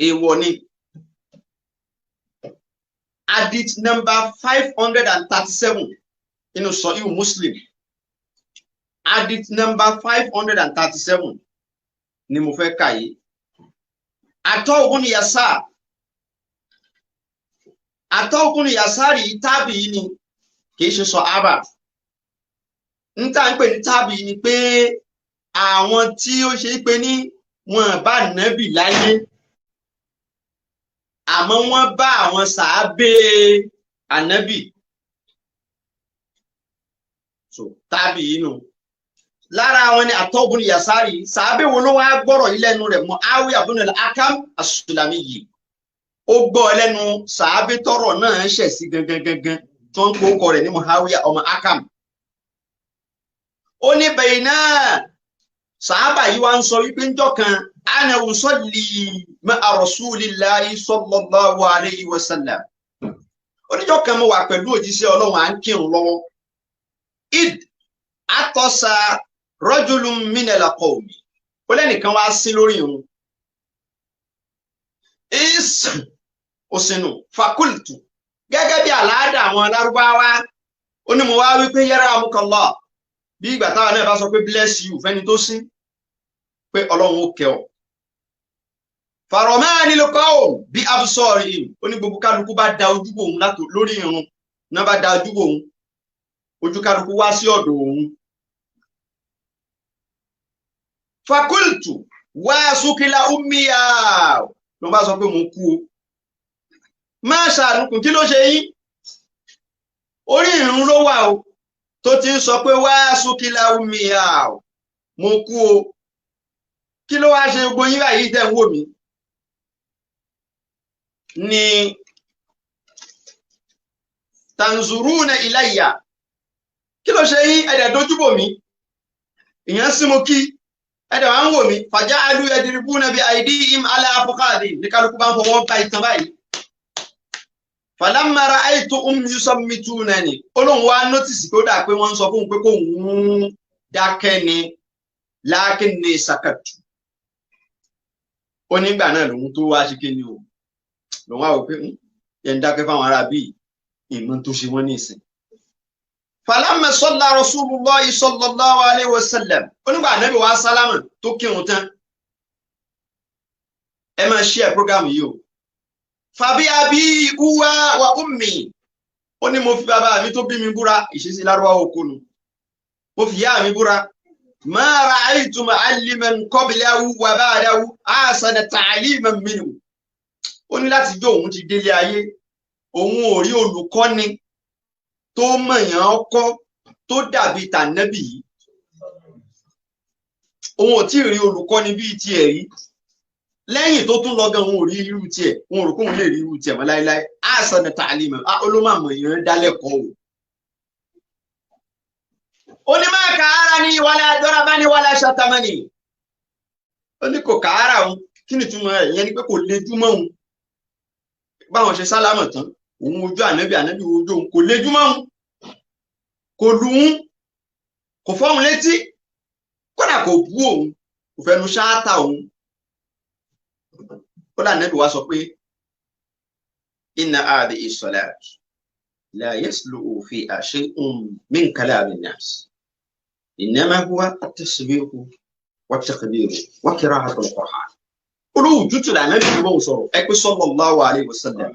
Èèwọ̀ ni. Hadith number 537 inú Sahih Muslim, hadith number 537 ni mo fẹ́ kà yìí. Ata ibn Yasar, Ata ibn Yasar yìí, tábì ni, kì í ṣe sàhábà. N tá ń pè ní tábì ni pé àwọn tí ó ṣe é pé ní wọn bá nábì láyé, àmọ́ wọ́n bá àwọn sàábé ànábì. So tábì yìí nù. Lára àwọn ni Ata ibn Yasari. Sàábé wo ló wá gbọ́rọ̀ yìí lẹ́nu rẹ̀? Muawiya ibn al-Hakam as-Sulami yìí, ó gbọ́ lẹ́nu sàábé tọ́rọ̀ náà ń ṣẹ̀ sí gangan gangan, tó ń kó kọ rẹ̀ ní Muawiya ọmọ Hakam. Ó ní bẹ̀yìn náà, sàábà yìí wá ń sọ wípé ńjọ́ kan, ana usalli ma'a rasulillahi sallallahu alayhi wa sallam, oníjọ́ kan mo wà pẹ̀lú òjíṣẹ́ Ọlọ́run, à ń kírun lọ́wọ́. Id atasa rajulun minal qawmi, ó lẹ́nìkan wá sí lórí irun is òsínú. Fakultu, gẹ́gẹ́ bí àláàdà àwọn alárúbáwá, ó ní mo wá wípé yarhamukallah, bí ìgbà táwa náà bá sọ pé "Bless you" fẹ́ni tó sí, pé Ọlọ́run ó kẹ́ ọ. Faramani al-qawm bí absarihim, ó ní gbogbo kálukú bá da ojú bò òun lórí irun náà, bá da ojú bò òun, ojú kálukú wá sí ọ̀dọ̀ òun. Fakultu wá súnkìlá ummiya, ló bá sọ pé mo kú o. Má ṣàánukùn, kí ló ṣe yín? Orí ìrun ló wà o tó ti ń sọ pé wá súnkìlá ummiya, mo kú o. Kí ló wá ṣe gbogbo yín báyìí tẹ́ ń wò mí? Ni tanzuruna ilayya, kí ló ṣe yín? Ẹ̀dẹ̀ dojúbò mí, ìyẹn sí mo kí ẹ̀dẹ̀ wá ń wò mí. Faja'alu yadribuna bi aydihim ala afkhadihim, ní kálukú bá ń fọwọ́ bá ìtàn báyìí. Falamma ra'aytuhum yusammitunani, olóhùn wa notice kó dà pé wọ́n ń sọ fóun pé kóun dákẹ́ ni. Lakinni sakatu, ó nígbà náà lòun tó wá ṣe kí ni o, lòun wá wò pé yẹn ń dákẹ́ fáwọn ará bíi ìmọ̀ tó ṣe wọ́n ní ìsìn. Falamma salla rasulullahi sallallahu alayhi wa sallam, onígbà ànábì wa sálámà tó kírun tán. Ẹ máa share program yìí o. Fàbí abi uwa wa ummi, ó ní mo fi bàbá mi tó bí mi búra, ìṣesí lárúbáwá okòónù, mo fi ìyá mi búra, ma ra'aytu mu'alliman qablahu wa ba'dahu ahsana ta'liman minhu. Ó ní láti jó òun ti délé ayé, òun ò rí olùkọ́ni tó mọ̀yàn kọ́ tó dàbí tànẹ́bì yìí. Òun ò tí ì rí olùkọ́ni bíi tiẹ̀ rí. Lẹ́yìn tó tún lọ gan, òun ò rí irú tiẹ̀, òun ò rò kóun lè rí irú tiẹ̀ mọ́ láéláé. Ahsana ta'liman, olómàmọ̀ èèyàn dálẹ́kọ̀ọ́ o. Ó ní má kàárà ní wala darabani wala shatamani, ó ní kò kàárà òun. Kí ni túmọ̀ ẹ̀? Ìyẹn ni pé kò lejú mọ́ òun. Báwọn ṣe sálámọ̀ tán, òun ojú ànábì, ànábì ojú òun, kò lejú mọ́ òun, kò lù ún, kò fọ́hun létí, kódà kò bú òun, kò fẹnu ṣáátà òun. Kódà ànábì wá sọ pé inna hadhihi salat la yasluhu fiha shay'un min kalami nnas, innama huwa at-tasbihu wat-takbiru wa qira'atu al-Qur'an. Olóhùn tútù lànàbì ní bóun sọ̀rọ̀ ẹ pé sallallahu alayhi wa sallam.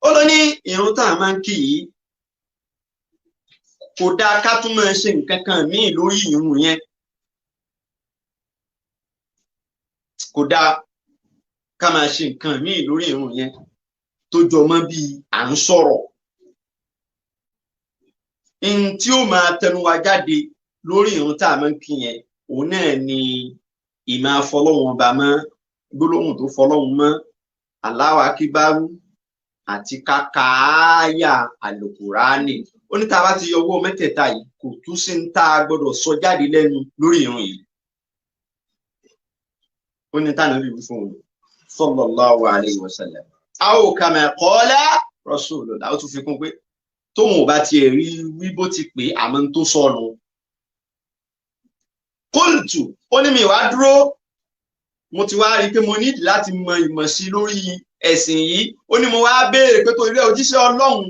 Ó ló ní ìrun tá a máa ń kí yìí, kò dáa ká tún máa ṣe nǹkan kan míì lórí ìrun yẹn. Kò dáa ká máa ṣe nǹkan míì lórí ìrun yẹn tó jọ mọ́ bíi à ń sọ̀rọ̀. N tí ó máa tẹnu wa jáde lórí ìrun tá a máa ń kí yẹn, òun náà ni ìmọ̀ afọlọ́hun ọba mọ́, gbólóhùn tó fọlọ́hun mọ́, Allahu akíbárú, àti kákááyà àlùkùránì. Ó ní tá a bá ti yọ owó mẹ́tẹ̀ẹ̀ta yìí, kò tún sí ní tá a gbọ́dọ̀ sọ jáde lẹ́nu lórí ìrun yìí. Ó ní tànà bíbí fún un sallallahu alayhi wa sallam. Aw kama qala rasulullah, ó tún fi kún pé tóun ò bá tiẹ̀ rí wí bó ti pè é, àmọ́ tó sọnù. Qultu, ó ní mi wá dúró. Mo ti wá rí i pé mo nídìí láti mọ ìmọ̀ sí lórí ẹ̀sìn yìí. Ó ní mo wá béèrè pé tó ilé òjíṣẹ́ Ọlọ́run,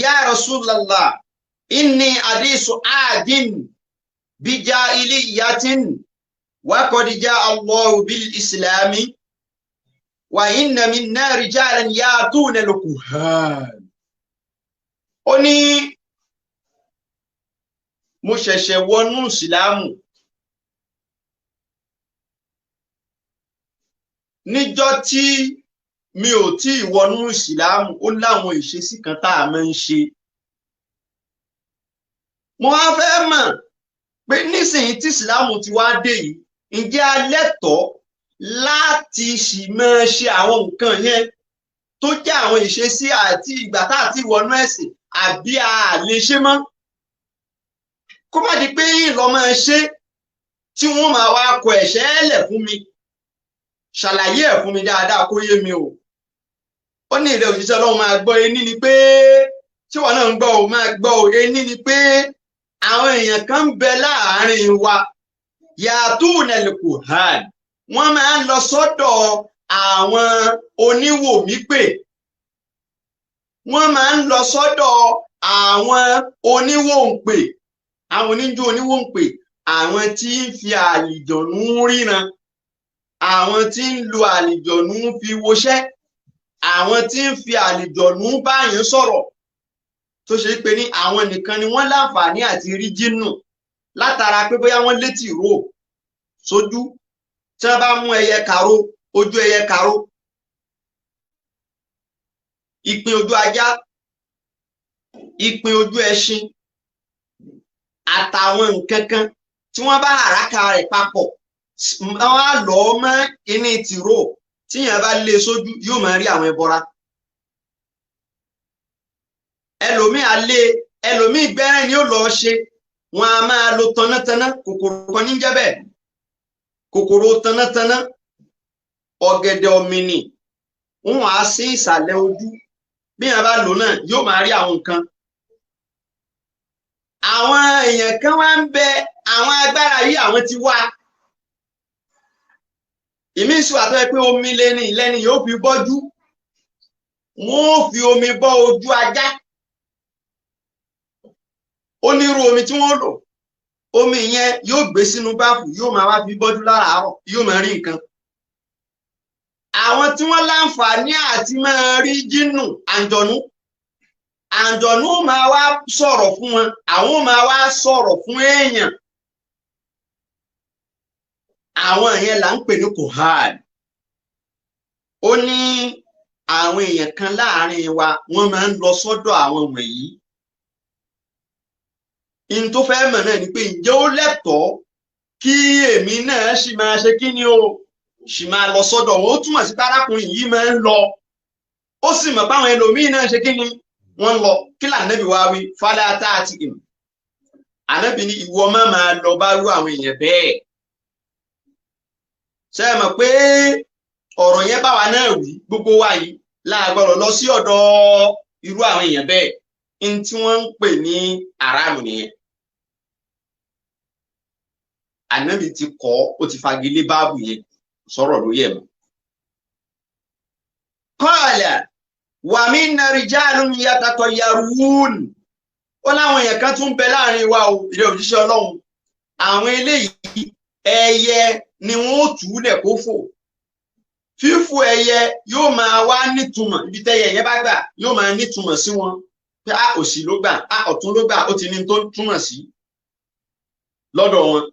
ya Rasulallah, inni hadisu adin bija iliyatin wa qad jaa Allahu bil islami wa inna minna rijalan ya'tuna al-kuhan. Ó ní mo ṣẹ̀ṣẹ̀ wọnú ìsìlámù níjọ́ tí mi ò tí ì wọnú ìsìlámù, ó láwọn ìṣesí kan tá a máa ń ṣe. Mo wá fẹ́ mọ̀ pé nísìnyí tí ìsìlámù ti wá dé yìí, ǹjẹ́ a lẹ́tọ̀ọ́ láti sì máa ṣe àwọn nǹkan yẹn tó jẹ́ àwọn ìṣesí àti ìgbà tá a ti wọnú ẹ̀sìn, àbí a lè ṣe mọ́? Kó má di pé lọ máa ṣe tí wọ́n máa wá kọ ẹ̀ṣẹ̀ lẹ̀ fún mi. Ṣàlàyé ẹ̀ fún mi dáadáa kó yé mi o. Ó ní ìrẹ òjíṣẹ́ Ọlọ́run, máa gbọ́, ení ni pé tí wọn náà ń gbọ́ o, máa gbọ́ o, ení ni pé àwọn èèyàn kan ń bẹ láàárín wa, yàtúnà lùkùhán, wọ́n máa ń lọ sọ́dọ̀ àwọn oníwòmípè, wọ́n máa ń lọ sọ́dọ̀ àwọn oníwòǹpè, àwọn oníjó oníwòǹpè, àwọn tí ń fi àlìjọ̀nú ríran, àwọn tí ń lo àlìjọ̀nú fi woṣẹ́, àwọn tí ń fi àlìjọ̀nú báyìí sọ̀rọ̀, tó ṣe pé ní àwọn nìkan ni wọ́n láǹfààní àti rí jínù látara pé bóyá wọ́n létí rò sójú, tí wọ́n bá mú ẹyẹ kàró, ojú ẹyẹ kàró, ìpín ojú ajá, ìpín ojú ẹṣin, àtàwọn nǹkan kan tí wọ́n bá àràkà rẹ̀ papọ̀, wọ́n á lọ mọ́ kíní tìró, tíyẹn bá lé sójú yóò máa rí àwọn ẹbọra. Ẹlòmíì alé, ẹlòmíì gbẹ́rẹ́ ni ó lọ ṣe, wọn a máa lo tanátaná, kòkòrò kan ní jẹ́ bẹ́ẹ̀, kòkòrò tanátaná, ọ̀gẹ̀dẹ̀ ọ̀mìnì, wọn á sí ìsàlẹ̀ ojú, bí wọn bá lò náà yóò máa rí àwọn nǹkan. Àwọn èèyàn kan wá ń bẹ, àwọn agbára yìí àwọn ti wá. Ìmí sì wà tó yẹ pé omi lẹ́ni lẹ́ni yóò fi bọ́jú, wọ́n ó fi omi bọ́ ojú ajá. Onírú omi tí wọ́n lò, omi yẹn yóò gbé sínú báàfù, yóò máa wá fi bọ́jú láràárọ̀, yóò máa rí nǹkan. Àwọn tí wọ́n láǹfààní àti máa rí jínù àǹjọ̀nú, àǹjọ̀nú máa wá sọ̀rọ̀ fún wọn, àwọn máa wá sọ̀rọ̀ fún èèyàn. Àwọn yẹn là ń pè ní kohan. Ó ní àwọn èèyàn kan láàrin wa, wọ́n máa ń lọ sọ́dọ̀ àwọn wọ̀nyí. In tó fẹ́ mọ̀ náà ni pé ǹjẹ́ ó lẹ́tọ̀ọ́ kí èmi náà ṣì máa ṣe kí ni o, ṣì máa lọ sọ́dọ̀ wọn. Ó túmọ̀ sí arákùnrin yìí máa ń lọ, ó sì mọ̀ páwọn ẹlòmíín náà ṣe kí ni wọ́n ń lọ. Kí lànàbí wá wí? Fálẹ́ ata àti ìmọ̀. Ànábì ní ìwọ má máa lọ bá rú àwọn èèyàn bẹ́ẹ̀. Ṣé ẹ mọ̀ pé ọ̀rọ̀ yẹn bá wa náà wí, gbogbo wa yìí la gbọ́dọ̀ lọ sí ọ̀dọ̀ irú àwọn èèyàn bẹ́ẹ̀. N tí wọ́n ń pè ní àràmù nìyẹn. Ànábì ti kọ́, ó ti fagilé báàbù yẹn, sọ̀rọ̀ lórí ẹ̀ mọ́. Qala wa minna rijalun yatatayyarun. Ó láwọn èèyàn kan tún bẹ láàrin wa o, ilé òjíṣẹ́ Ọlọ́run. Àwọn eléyìí ẹyẹ ni wọ́n ó túlẹ̀ kó fò. Fífò ẹyẹ yóò máa wá nítumọ̀, ibi tẹ́yẹ yẹn bá gbà yóò máa nítumọ̀ sí wọn. Pé a òsì ló gbà, a ọ̀tún ló gbà, ó ti ní tó túmọ̀ sí lọ́dọ̀ wọn.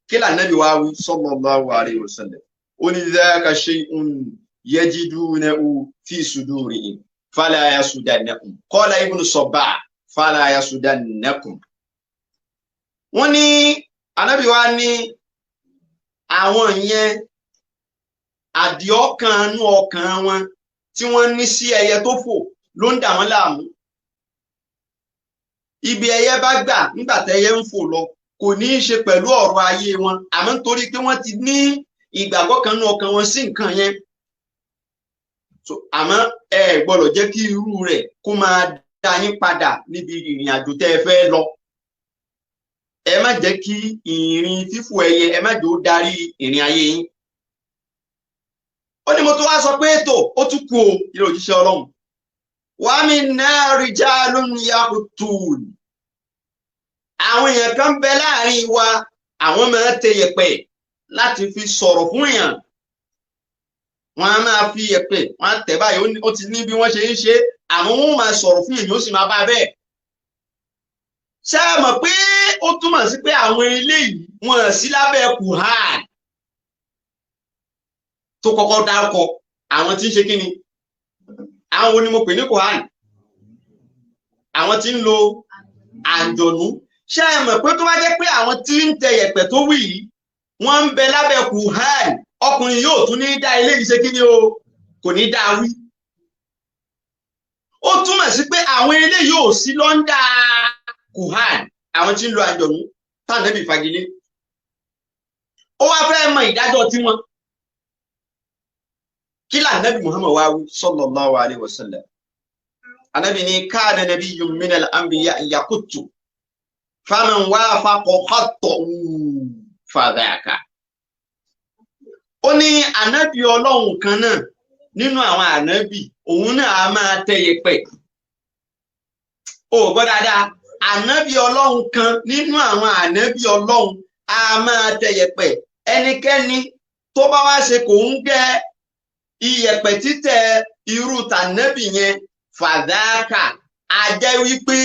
Kí lànàbí wa wí sallallahu alayhi wa sallam? Ó ní dhaka shay'un yajidunahu fi sudurihim fala yasudannakum. Qala ibnu Sabbah fala yasudannakum. Wọ́n ní ànábì wa ní àwọn yẹn àdìọ́kàn inú ọkàn wọn tí wọ́n ní sí ẹyẹ tó fò ló ń dà wọ́n láàmú. Ibi ẹyẹ bá gbà nígbà tẹ́yẹ ń fò lọ kò ní í ṣe pẹ̀lú ọ̀rọ̀ ayé wọn, àmọ́ nítorí pé wọ́n ti ní ìgbàgbọ́ kan nínú ọkàn wọn sí nǹkan yẹn. Àmọ́ ẹ gbọ́dọ̀ jẹ́ kí irú rẹ̀ kó máa dá yín padà níbi ìrìn àjò tẹ́ ẹ fẹ́ lọ. Ẹ má jẹ́ kí ìrìn fífò ẹyẹ, ẹ má jẹ́ ó darí ìrìn ayé yín. Ó ní mo tó wá sọ pé ètò ó tún kú o, ilé òjíṣẹ́ Ọlọ́run. Wa minna rijalun yaqtun. Àwọn èèyàn kan bẹ láàrin wa, àwọn máa tẹ yẹ̀pẹ̀ láti fi sọ̀rọ̀ fún èèyàn. Wọ́n á máa fi yẹ̀pẹ̀, wọ́n á tẹ̀ báyìí, ó ti ní bí wọ́n ṣe ń ṣe, àwọn wọn máa sọ̀rọ̀ fún èèyàn, ó sì máa bá bẹ́ẹ̀. Ṣé ẹ mọ̀ pé ó túmọ̀ sí pé àwọn eléyìí wọ́n sí lábẹ́ Kùhán tó kọ́kọ́ dárúkọ àwọn tí ń ṣe kíni? Àwọn wo ni mo pè ní Kùhán? Àwọn tí ń lo àǹjọ̀nú. Ṣé ẹ mọ̀ pé tó bá jẹ́ pé àwọn tí ń tẹ yẹ̀pẹ̀ tó wí yìí wọ́n ń bẹ lábẹ́ Kùhán, ọkùnrin yóò tún ní dá eléyìí ṣe kíni o, kò ní dá wí. Ó túmọ̀ sí pé àwọn eléyìí ò sí lọ́ndà Kùhán, àwọn tí ń lo àǹjọ̀nú tànàbì fagilé. Ó wá fẹ́ mọ ìdájọ́ tiwọn. Kí lànàbì Muhammad wá wí sallallahu alaihi wasallam? Ànábì ní kana nabiyyun minal anbiya yaqutu faman wafaqa khatta'u fadhaka. Ó ní ànábì Ọlọ́run kan náà nínú àwọn ànábì, òun náà a máa tẹ yẹ̀pẹ̀. Ó gbọ́ dáadáa, ànábì Ọlọ́run kan nínú àwọn ànábì Ọlọ́run a máa tẹ yẹ̀pẹ̀. Ẹnikẹ́ni tó bá wá ṣe kò ń gẹ́ iyẹ̀pẹ̀ títẹ̀ irú tànábì yẹn, fàdákà, a jẹ́ wípé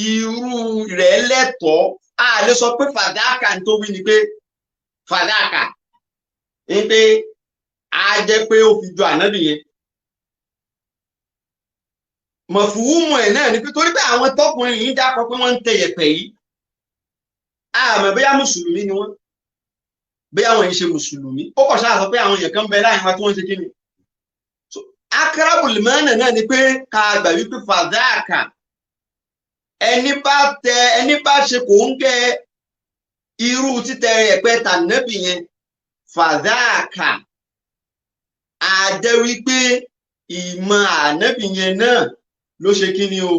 irú rẹ̀ lẹ́tọ̀ọ́. A lè sọ pé fàdákà tó wí ni pé fàdákà ní pé a jẹ́ pé ó fi jọ ànábì yẹn. Mọ̀fùwúmù ẹ̀ náà ni pé torí pé àwọn tọkùnrin yìí dákọ pé wọ́n ń tẹ yẹ̀pẹ̀ yìí, àmọ́ bóyá mùsùlùmí ni wọ́n, bóyá wọ́n ń ṣe mùsùlùmí. Ó kọ̀ ṣáà sọ pé àwọn èèyàn kan bẹ láàrin wa tí wọ́n ń ṣe kí ni. Akrabul mọ́nà náà ni pé ká gbà wípé fàdákà, ẹni bá tẹ, ẹni bá ṣe kò ń gẹ irú títẹ yẹ̀pẹ̀ tànábì yẹn, fàdákà, a jẹ́ wípé ìmọ̀ ànábì yẹn náà ló ṣe kí ni o,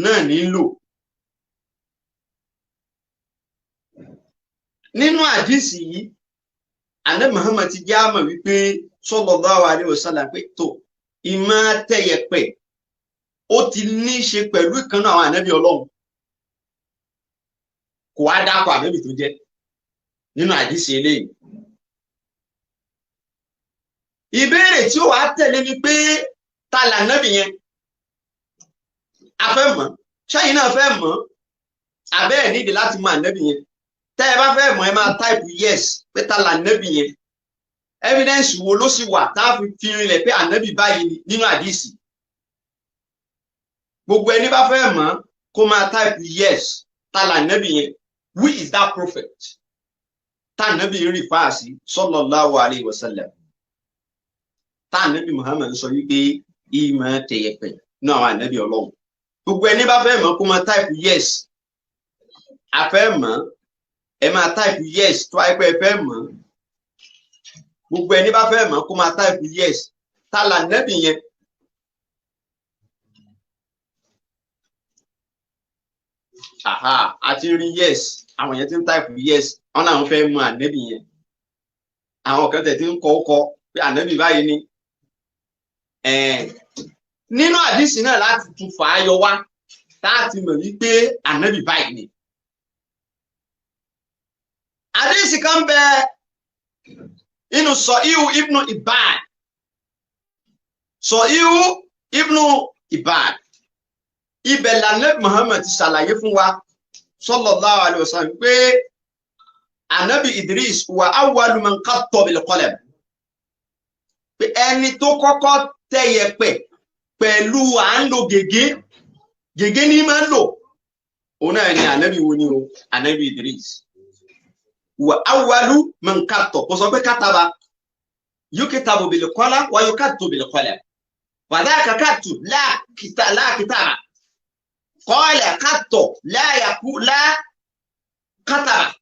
náà nílò. Nínú àdísì yìí, Ànábì Muhammad ti jẹ́ àmọ̀ wípé sallallahu alaihi wasallam pé tó ìmọ̀ tẹ̀yẹ̀pẹ̀ ó ti ní í ṣe pẹ̀lú ìkànnà àwọn ànábì Ọlọ́run. Kò wá dákọ̀ ànábì tó jẹ́ nínú àdísì eléyìí. Ìbéèrè tí ó wàá tẹ̀lé ni pé ta lànábì yẹn? A fẹ́ mọ̀, ṣẹ́yìn náà fẹ́ mọ̀, àbẹ́ ẹ̀ nídìí láti mọ ànábì yẹn. Tẹ́ ẹ bá fẹ́ mọ̀, ẹ máa táìpù yes pé ta lànábì yẹn. Evidence wo ló sì wà tá a fi rinlẹ̀ pé ànábì báyìí ni nínú àdìsí? Gbogbo ẹni bá fẹ́ mọ̀ kó máa táìpù yes, ta lànábì yẹn? Who is that prophet? Tá ànábì ń rìfáà sí sallallahu alaihi wasallam. Tá ànábì Muhammad sọ wípé ìmọ̀ tẹ̀yẹ̀pẹ̀ ní àwọn ànábì Ọlọ́run. Gbogbo ẹni bá fẹ́ mọ̀ kó máa táìpù yes. A fẹ́ mọ̀, ẹ máa táìpù yes tó àìpẹ́ ẹ fẹ́ mọ̀. Gbogbo ẹni bá fẹ́ mọ̀ kó máa táìpù yes. Ta lànábì yẹn? Aha, a ti rí yes. Àwọn yẹn ti ń táìpù yes. Wọ́n làwọn fẹ́ mọ̀ ànábì yẹn. Àwọn kan tẹ̀ ti ń kọ́ kọ́ pé ànábì báyìí ni. Nínú àdìsí náà láti tún fà á yọ wá láti mọ̀ wípé ànábì báyìí ni. Àdìsí kan bẹ inú Sọ̀híhù Ibnu Hibban. Sọ̀híhù Ibnu Hibban. Ibẹ̀ lànàbì Muhammad ti ṣàlàyé fún wa sallallahu alaihi wasallam pé ànábì Idris wà awwalu man qatta bil qalam. Pé ẹni tó kọ́kọ́ tẹ yẹ̀pẹ̀ pẹ̀lú à ń lo gègé, gègé ní máa ń lò, òun náà ni ànábì wo ni o, ànábì Idris. Wà awwalu man qatta, kò sọ pé kátàbà, yuktabu bil qalam wa yukattu bil qalam, wa dhaka kattu la kitaba, qala qatta la kataba.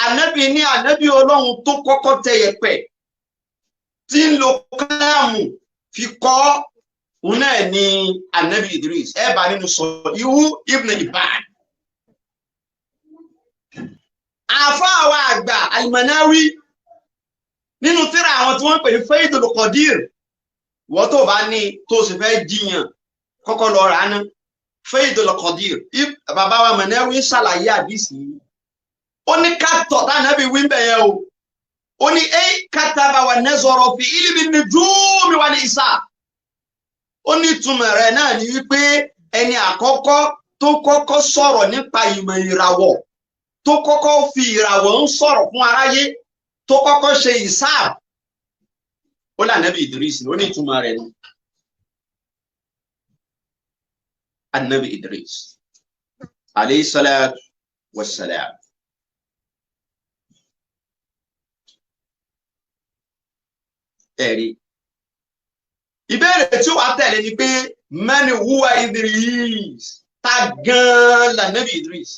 Ànábì ní ànábì Ọlọ́run tó kọ́kọ́ tẹ yẹ̀pẹ̀ tí ń lo kálámù fi kọ́, òun náà ni ànábì Idris. Ẹ bá nínú Sọ̀híhù Ibn Hibban. Àfáà wa àgbà Al-Manawi nínú tírà àwọn tí wọ́n ń pè ní Faidul Qadir, wọ́n tó bá ní tó sì fẹ́ jiyàn kọ́kọ́ lọ rà á ná. Faidul Qadir, bàbá wa Manawi ṣàlàyé àdìsí yìí. Ó ní kátọ̀ tánàbí wíńbẹ̀ yẹn o. Ó ní ẹ́ kataba wa nazara fi ilmi nujumi wal hisab. Ó ní ìtumọ̀ rẹ̀ náà ni wípé ẹni àkọ́kọ́ tó kọ́kọ́ sọ̀rọ̀ nípa ìmọ̀ ìràwọ̀, tó kọ́kọ́ fi ìràwọ̀ ń sọ̀rọ̀ fún aráyé, tó kọ́kọ́ ṣe ìsáàb, ó ní ànábì Idris. Ó ní ìtumọ̀ rẹ̀ ni ànábì Idris alayhi salatu wassalam. Ẹ̀rí ìbéèrè tí ó wà tẹ̀lé ni pé mani huwa Idris, ta gan lànábì Idris?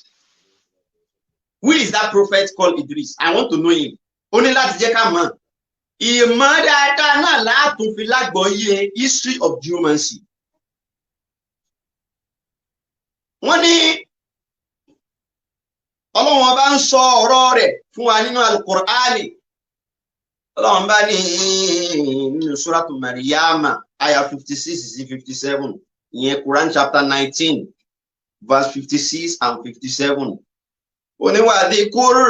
Who is that prophet called Idris? I want to know him. Ó ní láti jẹ́ ká mọ̀. Ìmọ̀ dáadáa náà látún fi lágbọ́yé history of geomancy. Wọ́n ní Ọlọ́run ọba ń sọ ọ̀rọ̀ rẹ̀ fún wa nínú Al-Qur'ani. Ọlọ́run bá ní nínú Suratu Maryama, aya 56 sí 57, ìyẹn Quran chapter 19, verse 56 and 57. Oníwàdí kúrò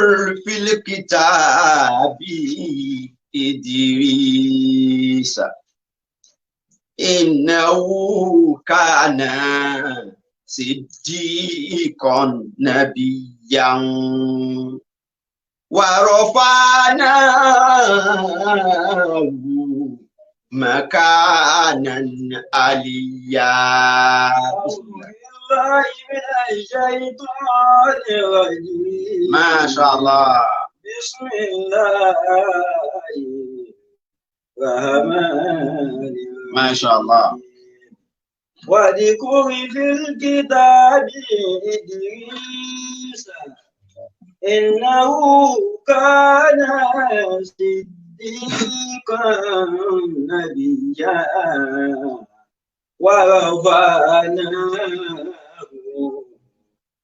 kitabi Idrisa innahu kana siddiqan nabiyyan wa rafa'nahu makanan aliyya. ما شاء الله. بسم الله الرحمن. ما شاء الله. واذكر في الكتاب إدريس إنه كان صديقا نبيا ورفعناه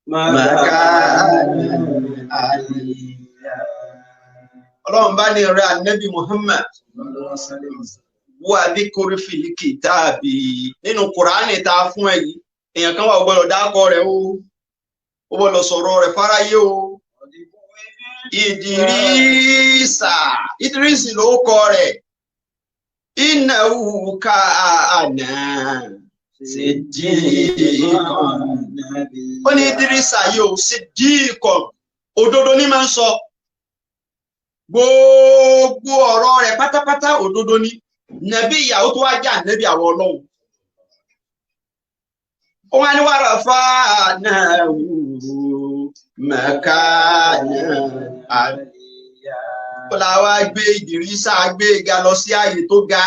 مكانا عليا. Ọlọ́run bá ní ọ̀rẹ́ Ànábì Muhammad wà ní kórífìlì kìtàbí nínú Kùránì tá a fún ẹ yìí, èèyàn kan wà ó gbọ́dọ̀ dákọ rẹ̀ o, ó gbọ́dọ̀ sọ̀rọ̀ rẹ̀ fáráyé o. Ìdírísà, Ìdírísì ló kọ rẹ̀. Innahu kana siddiqan. Ó ní Ìdírísà yìí ó siddiqan, òdodo ní máa ń sọ. Gbogbo ọ̀rọ̀ rẹ̀ pátápátá òdodo ni. Nàbí ìyàwó tó wá jẹ́ ànábì àwọn Ọlọ́run. Ó wá ní wàrà fáànà màkánà àlìyá. Ó la wá gbé Ìdírísà gbé ga lọ sí ààyè tó ga.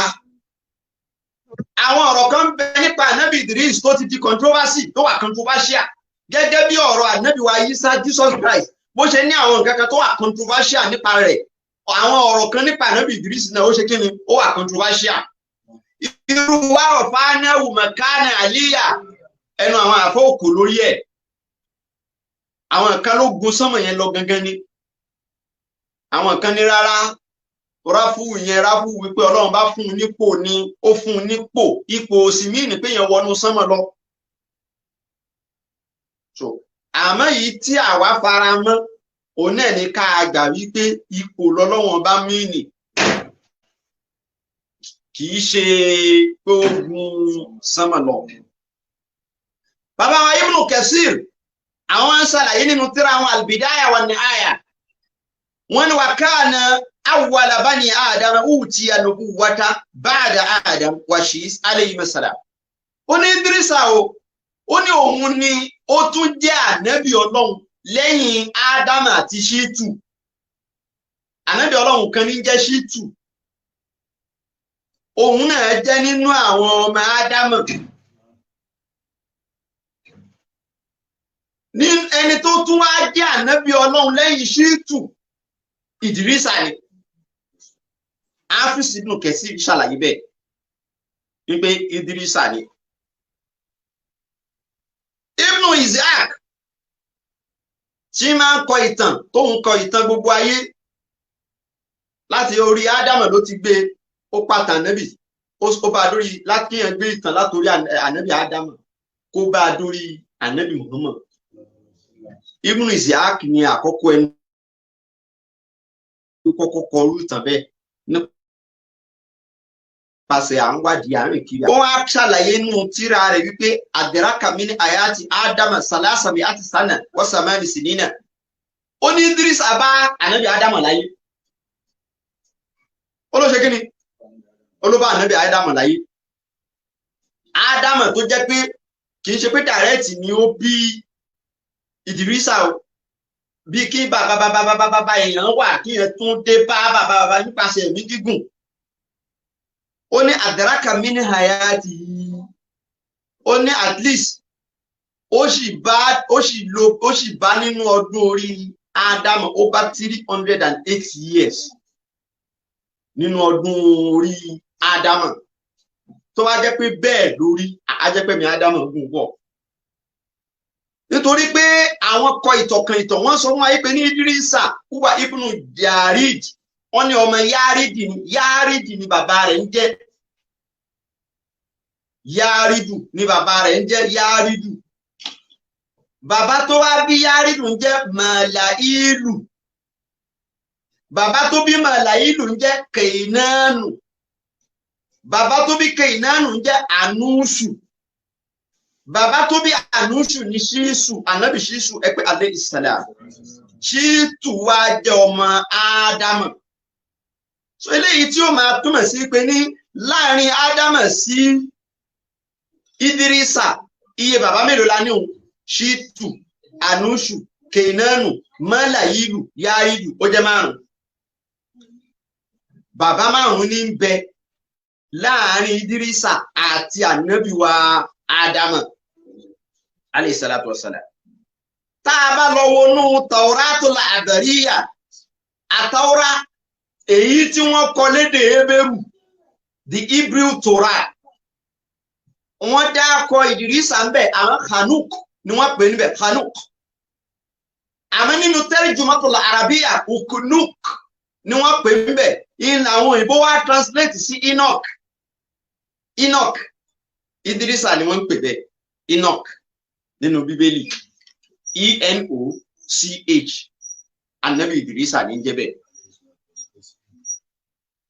Àwọn ọ̀rọ̀ kan ń bẹ nípa ànábì Ìdírísì tó ti di controversy, tó wà controversial. Gẹ́gẹ́ bí ọ̀rọ̀ ànábì wa Ìsá Jesus Christ, bó ṣe ní àwọn nǹkan kan tó wà controversial nípa rẹ̀. Àwọn ọ̀rọ̀ kan nípa ànábì Ìdírísì náà ó ṣe kí ni, ó wà controversial. Irú wàrọ̀ fánáwù mọ̀kánà àlíyà, ẹnu àwọn àfọ́ òkò lórí ẹ̀. Àwọn kan ló gun sánmọ̀ yẹn lọ gangan ni. Àwọn kan ní rárá, ráfù yẹn ráfù wípé Ọlọ́run bá fún un nípò ni, ó fún un nípò, ipò òsì míì ní pé yẹn wọnú sánmọ̀ lọ. So, àmọ́ yìí tí àwa fara mọ́, òun náà ní ká gbà wípé ipò lọ́lọ́wọ́n bá mìíní, kì í ṣe pé ó gun sánmọ̀ lọ. Bàbá wa Ibn Kathir, àwọn ń ṣàlàyé nínú tírà àwọn Al-Bidaya wa Nihaya. Wọ́n ní wa kana awwala bani Adam utiya nubuwata ba'da Adam wa Shis alayhi salam. Ó ní Idrisa o, ó ní òun ni ó tún jẹ́ ànábì Ọlọ́run lẹ́yìn Ádámù àti Ṣítù. Ànábì Ọlọ́run kan ní jẹ́ Ṣítù. Òun náà jẹ́ nínú àwọn ọmọ Ádámù. Ní ẹni tó tún wá jẹ́ ànábì Ọlọ́run lẹ́yìn Ṣítù, Ìdírísà ni. Áfíìsì Ibn Kathir ṣàlàyé bẹ́ẹ̀ wípé Ìdírísà ni. Ibn Isaac Tí máa ń kọ ìtàn, tó ń kọ ìtàn gbogbo ayé láti orí Ádámù ló ti gbé, ó pàtà ànábì, ó bá a dórí láti yàn gbé ìtàn látòrí ànábì Ádámù kó bá a dórí ànábì Muhammad. Ibn Ishaq ni àkọ́kọ́ ẹni tó kọ́kọ́ kọ orú ìtàn bẹ́ẹ̀ nípasẹ̀ à ń wádìí àárín kiri. Wọ́n wá ṣàlàyé nínú tírà rẹ̀ wípé àdìrákà mi ní àyàtì Ádámù sàlásàmì àti sànà wọ́n sàmánì sí nínà. Ó ní Idris bá ànábì Ádámù láyé. Ó ló ṣe kí ni? Ó ló bá ànábì Ádámù láyé. Ádámù tó jẹ́ pé kì í ṣe pé dàrẹ́ẹ̀tì ni ó bí Ìdírísà o, bí kí bàbá bàbá bàbá bàbá èèyàn wà kí èèyàn tún dé bá bàbá bàbá nípasẹ̀ ẹ̀mí gígùn. Ó ní àdàràkà mi ní hayati, ó ní at least ó sì bá ó sì lo ó sì bá nínú ọdún orí Ádámù, ó bá 308 years nínú ọdún orí Ádámù. Tó bá jẹ́ pé bẹ́ẹ̀ lórí, á jẹ́ pé mi Ádámù gùn pọ̀, nítorí pé àwọn kọ ìtọ̀kàn ìtàn, wọ́n sọ fún wa pé ní Idrisa wúwa ibùnú Jarid, wọ́n ní ọmọ Yárìdì ni, Yárìdì ni bàbá rẹ̀ ń jẹ́, Yárídù ni bàbá rẹ̀ ń jẹ́, Yárídù. Bàbá tó wá bí Yárídù ń jẹ́ Màláìlù, bàbá tó bí Màláìlù ń jẹ́ Kèínánù, bàbá tó bí Kèínánù ń jẹ́ Ànúṣù, bàbá tó bí Ànúṣù ní Ṣíṣù, ànábì Ṣíṣù ẹ pé alẹ́ ìsàlẹ̀ Ṣítù wá jẹ́ ọmọ Ádámù. So eléyìí tí ó máa túmọ̀ sí pé ní láàrin Ádámù sí Ìdírísà, iye bàbá mélòó la ní òun? Ṣítù, Ànúṣù, Kèínánù, Mọ́làyílù, Yárídù, ó jẹ́ márùn. Bàbá márùn ní ń bẹ láàrin Ìdírísà àti ànábì wa Ádámù alayhi salatu wassalam. Tá a bá lọ wọnú Tawratul Àbẹ̀ríyà, àtàwọ́rá èyí tí wọ́n kọ lédè Hébérù, the Hebrew Torah, wọ́n dákọ Ìdírísà ń bẹ̀, àwọn Hanuk ni wọ́n pè níbẹ̀, Hanuk. Àmọ́ nínú Tarjumatul Arabiyya, Ukunuk ni wọ́n pè níbẹ̀. Ìlànà àwọn òyìnbó wá translate sí Enoch. Enoch, Ìdírísà ni wọ́n ń pè bẹ́ẹ̀, Enoch nínú Bíbélì, E-N-O-C-H, anabi Ìdírísà ní jẹ́ bẹ́ẹ̀.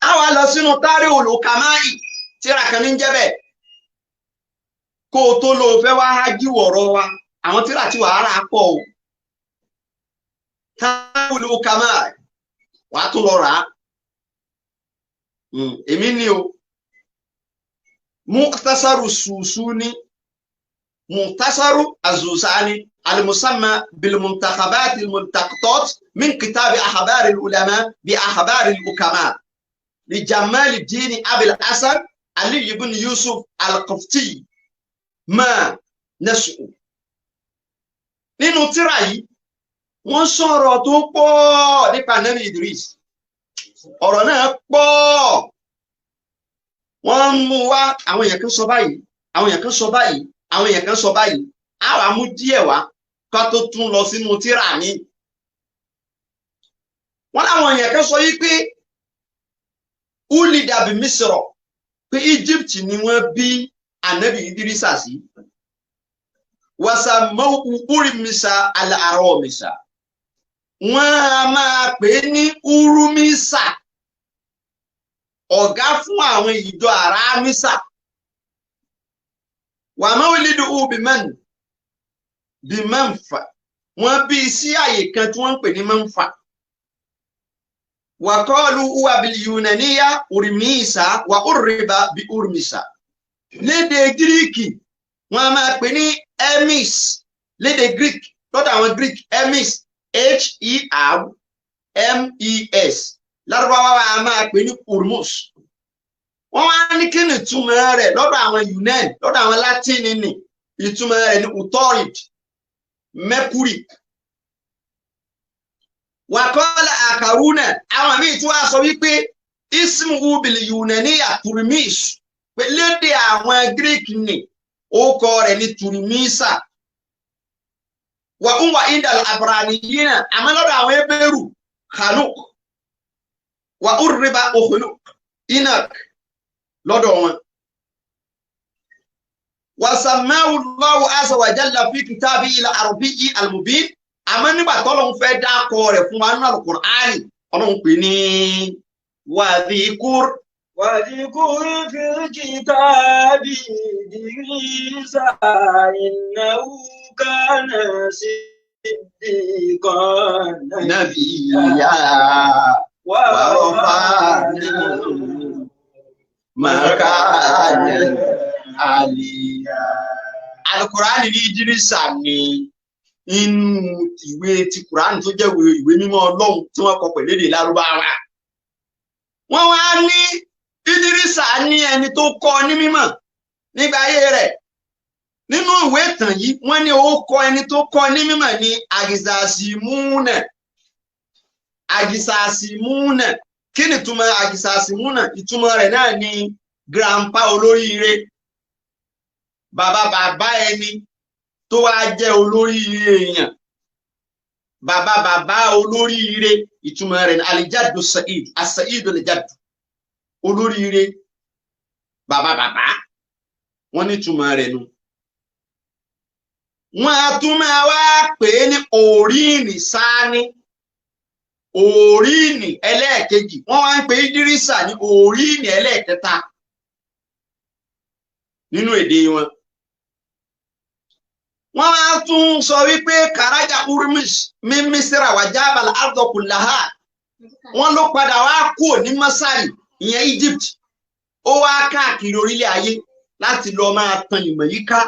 A wá lọ sínú Tari Olùkàmáì, tíra kan ní jẹ́ bẹ́ẹ̀. Kó o tó lọ fẹ́ wá hájú ọ̀rọ̀ wa, àwọn tíra tí wàá rà pọ̀ o. Tari Olùkàmáì wàá tún lọ rà á. Èmi ni o. Mukhtasaru Susuni, Mukhtasaru Azuzani, المسمى بالمنتخبات الملتقطات من كتاب أخبار العلماء بأخبار الحكماء لجمال الدين أبي الحسن علي بن يوسف القفتي ما نشأ. Nínú tírà yìí wọ́n sọ̀rọ̀ tó pọ̀ nípa Nabi Idris, ọ̀rọ̀ náà pọ̀, wọ́n mú wá, àwọn èèyàn kan sọ báyìí, àwọn èèyàn kan sọ báyìí, àwọn èèyàn kan sọ báyìí. A wá mú díẹ̀ wá ká tó tún lọ sínú tírà mi. Wọ́n láwọn èèyàn kan sọ yìí pé uli dàbí Mísírọ̀, pé Egypt ni wọ́n bí anabi Idrisa sí. Wàsàmọ́ urimisa alárọ̀misa, wọ́n á máa pè é ní urumisa, ọ̀gá fún àwọn ìjọ àràmísà. Wàmọ́ wílídùú bìmẹ́nfà, wọ́n bí sí àyè kan tí wọ́n ń pè ní mẹ́nfà. Wàkọ́ọ̀lù uwa bìlíyùnàníyà urimisa wà úrìbà bí urumisa. Lédè gíríkì wọ́n á máa pè ní Hermes, lédè Greek, lọ́dọ̀ àwọn Greek, Hermes, H-E-R-M-E-S, lárúbáwá wa a máa pè ní Urmus. Wọ́n wá ní kí ni ìtumọ̀ rẹ̀ lọ́dọ̀ àwọn Yunan, lọ́dọ̀ àwọn Látìnì, ní ìtumọ̀ rẹ̀ ní Utorid, Mercury. Wàkọ́lá àkàrúnà, àwọn míì tí wọ́n sọ wípé ismu ubìlì Yunaniya Turmish, pé lédè àwọn Greek ní orúkọ rẹ̀ ní Turmisa. Wà ń wà indal abraniyina, àmọ́ lọ́dọ̀ àwọn ebéèrú Khanuk, wà ń riba Okhluk Inak lọ́dọ̀ wọn. Wàsàmáwù Allahu azza wa jalla fi kitabi ila arabiyyi al-mubin, àmọ́ nígbà tọ́lọ́hun fẹ́ dákọ rẹ̀ fún wa nínú Al-Qur'ani, Ọlọ́hun pè ní wàdíkúr. واذكر في الكتاب إدريس إنه كان صديقا نبيا ورفعناه مكانا عليا. Al-Qur'ani ní Ìdírísà ní inú ìwé ti Kùránì tó jẹ́ ìwé mímọ́ Ọlọ́run tí wọ́n kọ pẹ̀lú èdè Lárúbáwá. Wọ́n wá ní Ìdírísà ní ẹni tó kọ́ ní mímọ̀ nígbà ayé rẹ̀. Nínú ìwé ìtàn yìí, wọ́n ní ó kọ́ ẹni tó kọ́ ní mímọ̀ ní Àgìsàsìmúnà. Àgìsàsìmúnà. Kí ni ìtumọ̀ Àgìsàsìmúnà? Ìtumọ̀ rẹ̀ náà ni grandpa olóríire. Bàbá bàbá ẹni tó wá jẹ́ olóríire èèyàn. Bàbá bàbá olóríire, ìtumọ̀ rẹ̀ ní alijadu sa'id, asa'id alijadu, olóríire bàbá bàbá, wọ́n ní ìtumọ̀ rẹ̀ nu. Wọ́n á tún máa wá pè é ní òríìnì sáání, òríìnì ẹlẹ́ẹ̀kejì, wọ́n wá ń pè Ídírísà ní òríìnì ẹlẹ́ẹ̀kẹta nínú èdè wọn. Wọ́n á tún sọ wípé kàrájà urmish mímísírà wà jábàlá ardọkùnláhà, wọ́n ló padà wá kúrò ní masari, ìyẹn Egypt, ó wá káàkiri orílẹ̀ ayé láti lọ máa tan ìmọ̀ yìí ká.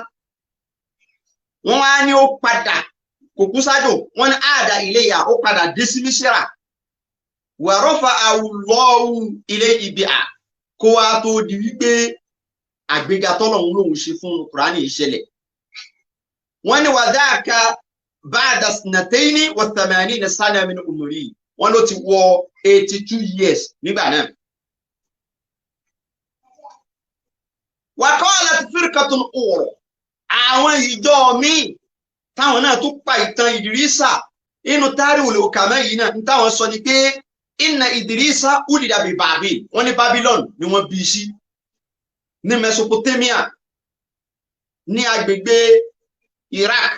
Wọ́n wá ní ó padà kò kú sájò, wọ́n ní àdá iléyà ó padà dé sí mísírà, wàrọ́fà àwùlọ́wù ilé ibi à kó wá tó di wípé àgbéga tọ́lọ́hún lòun ṣe fún Kùránì ìṣẹ̀lẹ̀. Wọ́n ní wàdáàka báàdà sinatẹ́ni wàtàmánì ní sánàmì ní umri, wọ́n ló ti wọ 82 years nígbà náà. Wàkọ́ọ̀lá ti firqatun ukhra, àwọn ìjọ míì táwọn náà tún pa ìtàn Ìdírísà inú Tarikhul Hukama yìí náà ní táwọn sọ ni pé inna Ìdírísà ulida bi Babil, wọ́n ní Babylon ni wọ́n bí sí ní Mesopotamia ní agbègbè Iraq,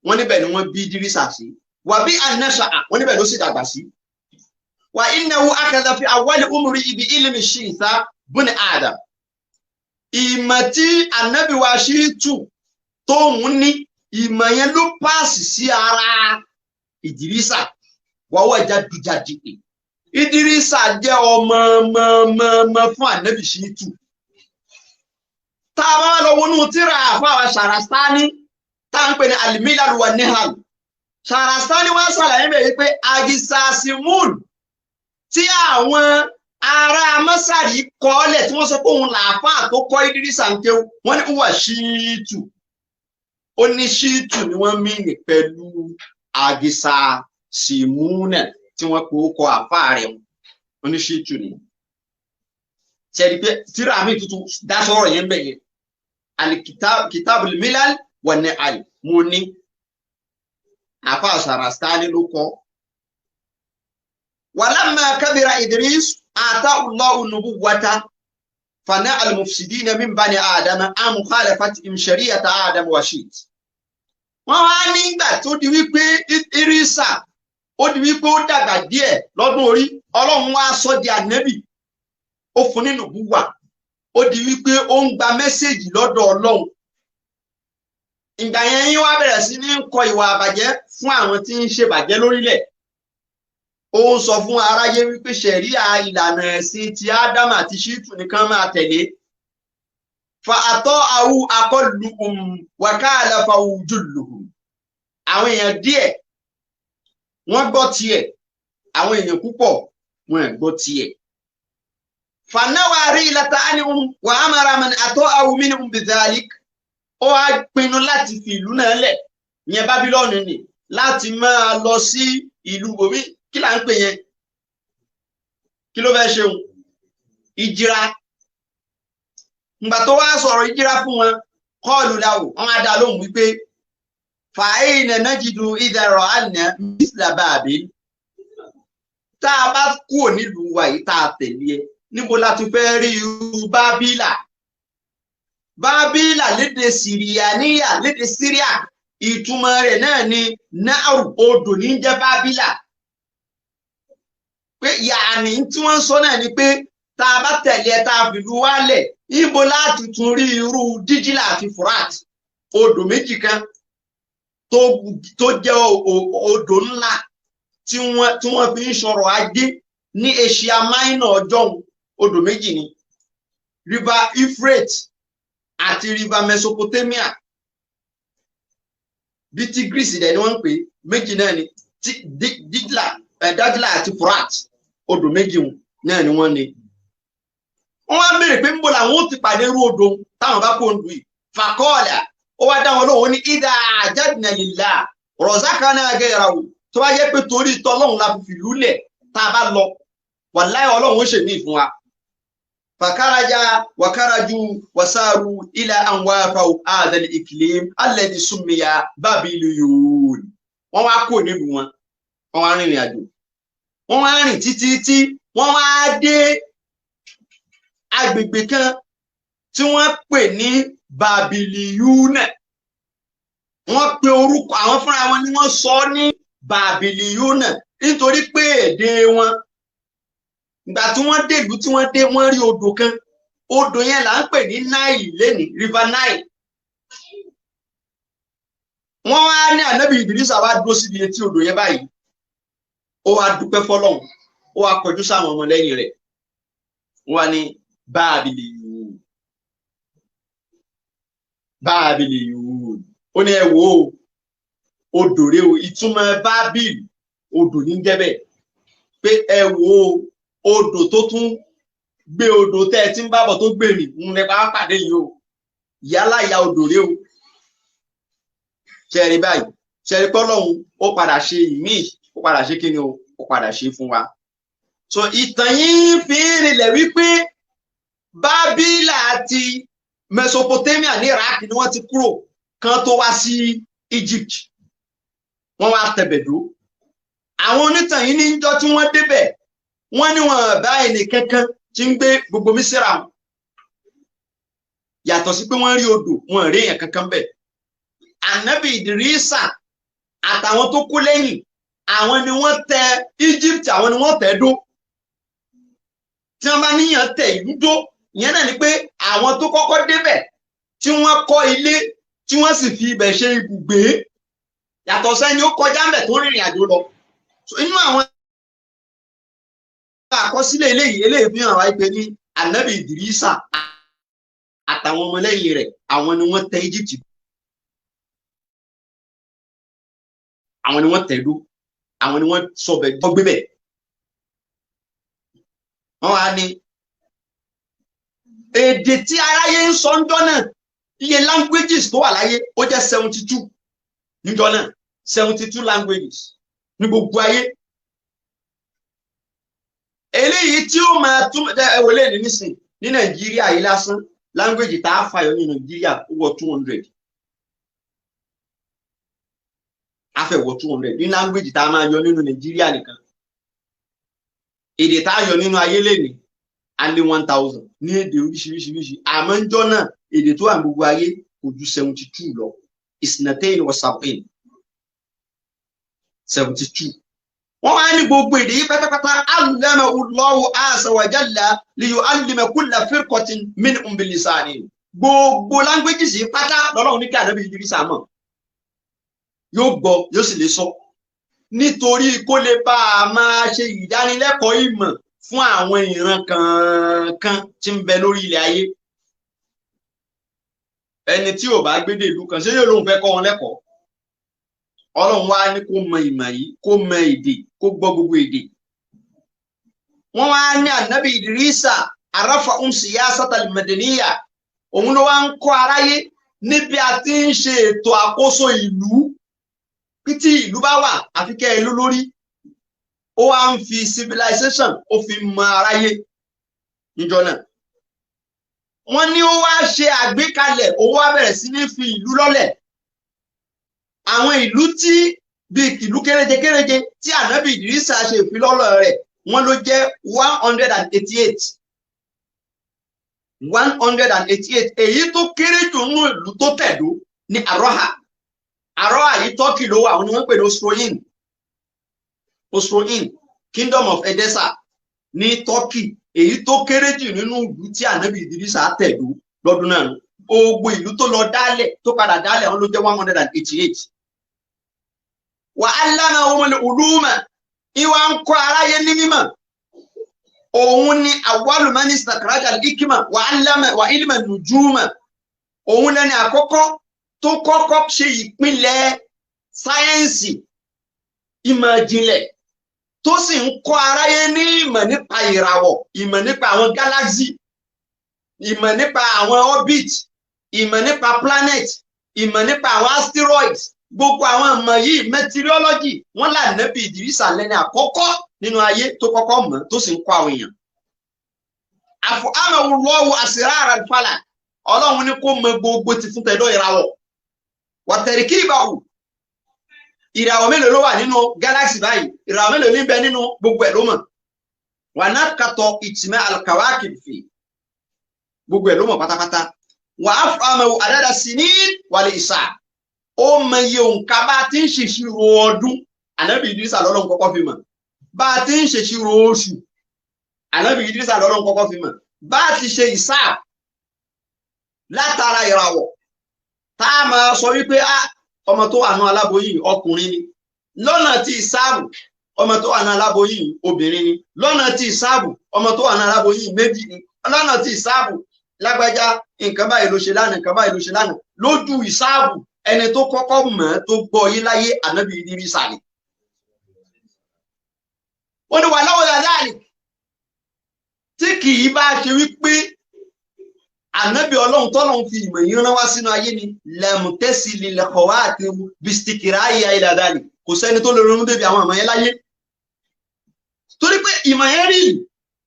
wọ́n níbẹ̀ ni wọ́n bí Ìdírísà sí. Wà bí anásà, wọ́n níbẹ̀ ló sì dàgbà sí. Wà innahu akadha fi awwali umri ibi ilmi Shitha bun Adam, ìmọ̀ tí ànábì wa Ṣítù tóun ní ìmọ̀ yẹn ló pààsì sí ara Ìdírísà. Wọ́wọ́ jádùjádì pé Ìdírísà jẹ́ ọmọ ọmọ fún ànábì Ṣítù. Tá a bá wá lọ wọnú tíra àfáwà Ṣàràstánì tá à ń pè ní Al-Milal wa Nihal, Ṣàràstánì wá ṣàlàyé bẹ́ẹ̀ wípé Agisasimun tí àwọn ará Mọ́sàrí kọ́lẹ̀ tí wọ́n sọ pé òun làáfáà tó kọ́ Ìdírísà ń kéwú, wọ́n ní wà Ṣítù, ó ní Ṣítù ni wọ́n mìíní pẹ̀lú Agisasimuna tí wọ́n pe ó kọ àfáà rẹ̀, wọ́n ní Ṣítù ni. Ṣẹ́ni pé tíra mi tuntun dá sọ̀rọ̀ yẹn bẹ̀ yẹn, Al-Kitabul Milal wa Nihal, mo ní àfáà Ṣàràstánì ló kọ́. Walamma kabira Idris ataahu Allahu nubuwwata fana al-mufsidina min bani Adama an mukhalafatihim shari'ata Adam wa Shit. Wọ́n wá nígbà tó di wípé Ìdírísà ó di wípé ó dàgbà díẹ̀ lọ́dún orí, Ọlọ́run wá sọ di ànẹ́bì, ó fún nínú búwà, ó di wípé ó ń gba mẹ́sẹ̀gì lọ́dọ̀ Ọlọ́run. Ìgbà yẹn yín wá bẹ̀rẹ̀ sí ní kọ ìwà àbàjẹ́ fún àwọn tí ń ṣèbàjẹ́ lórílẹ̀. Ó ń sọ fún aráyé wípé ṣẹ̀ríà ìlànà ẹ̀sìn ti Ádámù àti Ṣítù nìkan máa tẹ̀lé. Fa àtọ́ àwù akọlùkùn wàkàlà fàwùjùlùkùn. Àwọn èèyàn díẹ̀ wọ́n gbọ́ tiẹ̀, àwọn èèyàn púpọ̀ wọ́n ẹ̀ gbọ́ tiẹ̀. Fanáwárí ìlàtà ánìhùn wà á mara mẹ́ni àtọ́ àwù mínú bìdálík. Ó wá pinnu láti fi ìlú náà lẹ̀, ìyẹn Bábílọ́ọ̀nù ni, láti máa lọ sí ìlú bòmí. Kí là ń pè yẹn? Kí ló fẹ́ ṣeun? Ìjìra. Ìgbà tó wá sọ̀rọ̀ ìjìra fún wọn, kọ́ọ̀lù láwò, wọn á dá lóhùn wípé Fàáyìn najidu ìdàrọ̀ àná mísìlá báàbí. Tá a bá kúrò nílùú wa yìí tá a tẹ̀lé ẹ, níbo la ti fẹ́ rí irú Bábílà? Bábílà lédè Sìríàníyà, lédè Síríà, ìtumọ̀ rẹ̀ náà ni náàrù, odò ní jẹ́ Bábílà. Pé yàní tí wọ́n ń sọ náà ni pé tá a bá tẹ̀lé ẹ tá a fìlú wálẹ̀, ibo láti tún rí irú Díjìlá àti Furat, odò méjì kan tó jẹ́ odò ńlá tí wọ́n fi ń sọ̀rọ̀ ajé ní Asia Minor ọjọ́un. Odò méjì ni, River Euphrates àti River Mesopotamia. Bí Tigris dẹ̀ ni wọ́n ń pè, méjì náà ni Díjìlá àti Furat, odò méjì náà ni wọ́n ní. Wọ́n wá ń béèrè pé níbo làwọn ó ti pàdé irú odò táwọn bá kó ń dùn yìí. Fàkọ́ọ̀là ó wá dá wọn lóhùn ní ìdá àjádìnà lillah razaqana ghayrahu. Tó bá jẹ́ pé torí tọlọ́hun la fi fìlú lẹ̀ tá a bá lọ, wàláhì Ọlọ́run ó ṣèmí fún wa. Fàkàràjà wàkàràjù wàsáàrù ila an wafau hadhal iqlim alladhi summiya Babiliyun. Wọ́n wá kó nílùú wọn, wọ́n wá rìnrìn àjò, wọ́n wá rìn títí tí wọ́n wá dé agbègbè kan tí wọ́n pè ní Babiliyun. Wọ́n pe orúkọ àwọn fúnra wọn ni wọ́n sọ ní Babiliyun nítorí pé èdè wọn. Ìgbà tí wọ́n dé ìlú tí wọ́n dé, wọ́n rí odò kan. Odò yẹn là ń pè ní Nile lẹ́nìí, River Nile. Wọ́n wá ní Ànábì Ìdírísà wá dúró síbi etí odò yẹn báyìí. Ó wá dúpẹ́ fọ́lọ́hun, ó wá kọjú sáwọn ọmọlẹ́yìn rẹ̀. Wọ́n wá ní Babiliyun, Babiliyun. Ó ní ẹ wò ó, odò rèé o. Ìtumọ̀ Bábìlì odò ní jẹ́ bẹ́ẹ̀. Pé ẹ wò ó, odò tó tún gbé odò tẹ́ ẹ ti ń bábọ̀ tó gbé mi ń lẹ bá pàdé yìí o. Yálà ya odò rèé o. Ṣẹ̀rí báyìí, ṣẹ̀rí pọ́lọ́hun ó padà ṣe ìmíì, ó padà ṣe kíni o, ó padà ṣe fún wa. So ìtàn yìí fi ń rinlẹ̀ wípé Bábílà àti Mesopotamia ní Iraq ni wọ́n ti kúrò kan tó wá sí Egypt. Wọ́n wá tẹ̀bẹ̀dó. Àwọn onítàn yìí ní ìjọ tí wọ́n débẹ̀, wọ́n ní wọn bá ẹnì kankan tí ń gbé gbogbo Mísírà wọn. Yàtọ̀ sí pé wọ́n rí odò, wọn rí èèyàn kankan bẹ̀. Ànábì Ìdírísà àtàwọn tó kú lẹ́yìn, àwọn ni wọ́n tẹ Egypt, àwọn ni wọ́n tẹ̀ dó. Tí wọ́n bá níyàn tẹ ìlú dó, ìyẹn náà ni pé àwọn tó kọ́kọ́ débẹ̀ tí wọ́n kọ́ ilé tí wọ́n sì fi ibẹ̀ ṣe ibùgbé, yàtọ̀ sẹ́ni ó kọjá ńbẹ̀ tó rìnrìn àjò lọ. Inú àwọn àkọsílẹ̀ eléyìí fi hàn wá pé ní Ànábì Ìdírísà àtàwọn ọmọlẹ́yìn rẹ̀, àwọn ni wọ́n tẹ Egypt, àwọn ni wọ́n tẹ̀ dó, àwọn ni wọ́n sọbẹ̀ gbé bẹ̀. Wọ́n wá ní èdè tí aráyé ń sọ ńjọ́ náà, iye languages tó wà láyé ó jẹ́ 72 níjọ́ náà, 72 languages ní gbogbo ayé. Eléyìí tí ó máa tún ẹwọ lẹ́nu nísìn ní Nàìjíríà yìí lásán, language tá a fàyọ ní Nàìjíríà ó wọ 200. A fẹ́ wọ 200 ní language tá a máa yọ nínú Nàìjíríà nìkan. Èdè tá a yọ nínú ayé lẹ́nu a lé 1000 ní èdè oríṣiríṣiríṣi. Àmọ́ ńjọ́ náà èdè tó wà ní gbogbo ayé kò ju 72 lọ. Isnatain wa sab'in, 72. Wọ́n wá ní gbogbo èdè yìí pátápátá, allamahu Allahu azza wa jalla liyu'allima kulla firqatin minhum bilisani. Gbogbo languages yìí pátá lọ́lọ́run ní kí Ànábì Ìdírísà mọ̀, yóò gbọ́, yóò sì lè sọ, nítorí kó lè bá a máa ṣe ìdánilẹ́kọ̀ọ́ ìmọ̀ fún àwọn ìran kankan tí ń bẹ lórí ilẹ̀ ayé. Ẹni tí ò bá gbédè ìlú kan ṣé yóò lóun fẹ́ kọ́ wọn lẹ́kọ̀ọ́? Ọlọ́run wá ní kó mọ ìmọ̀ yìí, kó mọ èdè, kó gbọ́ gbogbo èdè. Wọ́n wá ní Ànábì Ìdírísà arafa siyasata al-madaniya, òun ló wá ń kọ́ aráyé níbi a ti ń ṣe ètò àkóso ìlú. Tí ìlú bá wà àfi kẹ́ ẹ ló lórí. Ó wá ń fi civilization ó fi mọ aráyé níjọ́ náà. Wọ́n ní ó wá ṣe àgbékalẹ̀, ó wá bẹ̀rẹ̀ sí ní fi ìlú lọ́lẹ̀. Àwọn ìlú tí bí ìlú kéréje kéréje tí ànábì Ìdírísà ṣe ìfilọ́lẹ̀ rẹ̀ wọ́n ló jẹ́ 188. 188 èyí tó kéré jù nínú ìlú tó tẹ̀dó ní Àrọ́hà. Àrọ́hà yìí Tọ́kì ló wà, àwọn ni wọ́n ń pè ní Osroin. Osroin, Kingdom of Edessa ní Tọ́kì, èyí tó kéré jù nínú ìlú tí ànábì Ìdírísà tẹ̀dó lọ́dún náà. Gbogbo ìlú tó lọ dálẹ̀ tó padà dálẹ̀ wọn ló jẹ́ 188. Wà á lánà ohun uluma, ìwà ń kọ́ aráyé ní mímọ̀. Òun ni awwalu man istakhraja al-hikma wà á lámà wà ilma nujuma. Òun lẹni àkọ́kọ́ tó kọ́kọ́ ṣe ìpìlẹ̀ sáyẹ́ǹsì ìmọ̀ ìjìnlẹ̀ tó sì ń kọ́ aráyé ní ìmọ̀ nípa ìràwọ̀, ìmọ̀ nípa àwọn galaxy, ìmọ̀ nípa àwọn orbit, ìmọ̀ nípa planet, ìmọ̀ nípa àwọn asteroids. Gbogbo àwọn ìmọ̀ yìí, meteorology, wọ́n là nẹ́bí Ìdírísà lẹ́ni àkọ́kọ́ nínú ayé tó kọ́kọ́ mọ̀ tó sì ń kọ́ àwọn èèyàn. Àfọ àmọ̀wò lọ́wọ́ àsìrá àlùfàlà, Ọlọ́run ní kó mọ gbogbo ti fún tẹ̀dọ̀ ìràwọ̀. Wàtẹ̀ríkì ìbàwù, ìràwọ̀ mélòó ló wà nínú galaxy báyìí, ìràwọ̀ mélòó ní bẹ nínú gbogbo ẹ̀ ló mọ̀. Wà náà kàtọ̀ ìtìmẹ́ alkawakib fi, gbogbo ẹ̀ ló mọ̀ pátápátá. Wà á fọ àmọ̀wò àdáda sí ní wàlẹ̀ ìsà, ó mọ iye òǹkà bá ti ń ṣèṣirò ọdún, ànábì Ìdírísà lọ́lọ́run kọ́kọ́ fi mọ̀. Bá ti ń ṣèṣirò oṣù, ànábì Ìdírísà lọ́lọ́run kọ́kọ́ fi mọ̀. Bá ti ṣe ìsà látara ìràwọ̀, tá a máa sọ wípé ọmọ tó wà ní aláboyún ọkùnrin ni, lọ́nà tí ìsáàbù ọmọ tó wà ní aláboyún obìnrin ni, lọ́nà tí ìsáàbù ọmọ tó wà ní aláboyún méjì ni, lọ́nà tí ìsáàbù lágbájá nǹkan báyìí ló ṣe lánàá, nǹkan báyìí ló ṣe lánàá. Lójú ìsáàbù ẹni tó kọ́kọ́ mọ̀ tó gbọ́ yí láyé ànábì Ìdírísà ni. Ó ní wà lọ́wọ́ dáadáa tí kì í bá ṣe wípé ànábì Ọlọ́run tọ́lọ́run fi ìmọ̀ yìí rán wá sínú ayé ni, lẹ́mùtẹ́sí lílẹ̀kọ̀wá àti bisikìrá ayé ayélujára, kò sẹ́ni tó lè ronú débi àwọn ìmọ̀ yẹn láyé. Torí pé ìmọ̀ yẹn rí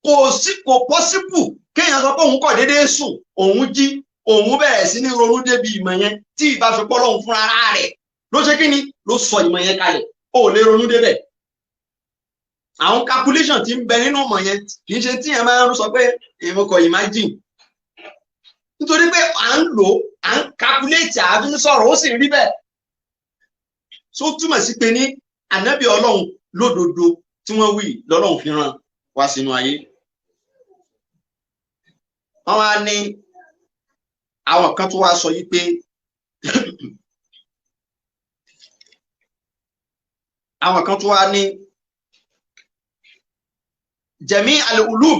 kò sí, kò pọ́síbù kéèyàn sọ pé òun kọ̀ déédéé sùn, òun jí, òun bẹ̀rẹ̀ sí ní ronú débi ìmọ̀ yẹn tí ìbáṣepọ̀ Ọlọ́run fúnra rẹ̀ ló ṣe kí ni ló sọ ìmọ̀ yẹn kalẹ̀, ó lè ronú débẹ̀. Àwọn calculation tí ń bẹ nínú ìmọ̀ yẹn kì í ṣe tí yẹn máa ń sọ pé èmi kò imagine, nítorí pé à ń lò à ń calculate àbí ń sọ̀rọ̀ ó sì rí bẹ́ẹ̀. So túmọ̀ sí pé ní ànábì Ọlọ́run lódodo tí wọ́n wí lọ́lọ́run fi rán wá sínú ayé. Wọ́n wá ní àwọn kan tó wá sọ yí pé àwọn kan tó wá ní jẹ̀mí al-ulum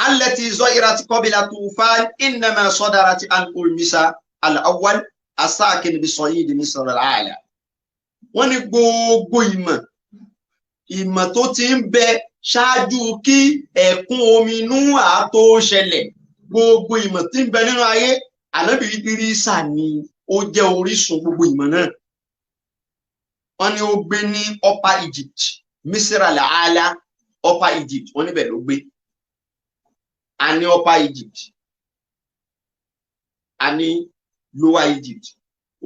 allati zahirat qabla tufan innama sadarat an ulmisa al-awwal asakin bi sa'id misr al-a'la. Wọ́n ní gbogbo ìmọ̀ ìmọ̀ tó ti ń bẹ ṣáájú kí ẹ̀kún omi Núhà tó ṣẹlẹ̀, gbogbo ìmọ̀ tí ń bẹ nínú ayé ànábì Ìdírísà ni ó jẹ́ orísun gbogbo ìmọ̀ náà. Wọ́n ní ó gbé ní Upper Egypt, Misr al-A'la, Upper Egypt, wọ́n níbẹ̀ ló gbé. A ní Upper Egypt, a ní Lower Egypt,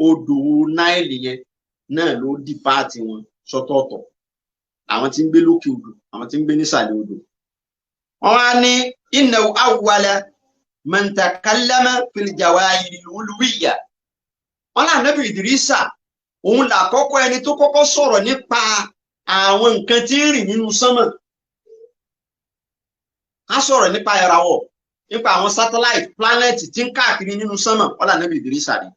odò Nile yẹn náà ló di paati wọn sọ́tọ̀ọ̀tọ̀, àwọn tí ń gbé lókè odò, àwọn tí ń gbé nísàlẹ̀ odò. Wọ́n wá ní innahu awwala man takallama fil jawahiri al-ulwiyya. Wọ́n lá Ànábì Ìdírísà òun là kọ́kọ́ ẹni tó kọ́kọ́ sọ̀rọ̀ nípa àwọn nǹkan tí ń rìn nínú sánmọ̀. Ká sọ̀rọ̀ nípa ìràwọ̀, nípa àwọn satellite planet tí ń káàkiri nínú sánmọ̀, wọ́n lá Ànábì Ìdírísà ni.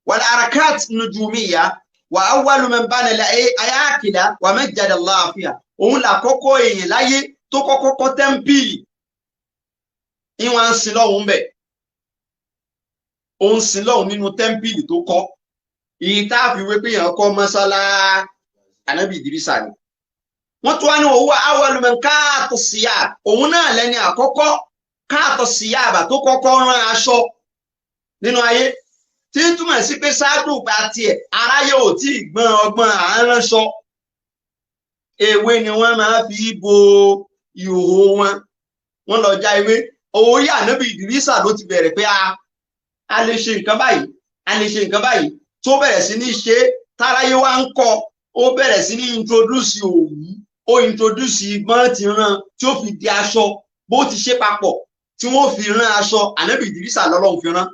Wal harakat nujumiyya wa awwalu man bana al-ayakila wa majjada Allah fiha. Òun là kọ́kọ́ èèyàn láyé tó kọ́kọ́ kọ́ tẹ́ḿpìlì, ìwọ̀n ń sin lọ́hùn bẹ̀, ó ń sin lọ́hùn nínú tẹ́ḿpìlì tó kọ́. Ìyí tá a fi wé pé èèyàn kọ́ mọ́sálá Ànábì Ìdírísà ni. Wọ́n tún wá ní òwúwa awwalu man káàtó síyà, òun náà lẹ́ni àkọ́kọ́ káàtó síyà àbà tó kọ́kọ́ rán aṣọ nínú ayé, tí ń túmọ̀ sí pé ṣáájú ìgbà tiẹ̀ aráyé ò tí ì gbọ́n ọgbọ́n à ń ránṣọ. Ewé ni wọ́n máa fi bo ìhòòhò wọn, wọ́n lọ já ewé. Orí Ànábì Ìdírísà ló ti bẹ̀rẹ̀ pé a lè ṣe nǹkan báyìí, a lè ṣe nǹkan báyìí, Tó bẹ̀rẹ̀ sí ní ṣe, táráyé wá ń kọ́, ó bẹ̀rẹ̀ sí ní introduce òwú, ó introduce bọ́n ti rán tí ó fi di aṣọ, bó ti ṣe papọ̀ tí wọ́n fi rán aṣọ, ànábì Ìdírísà lọ́lọ́run fi rán.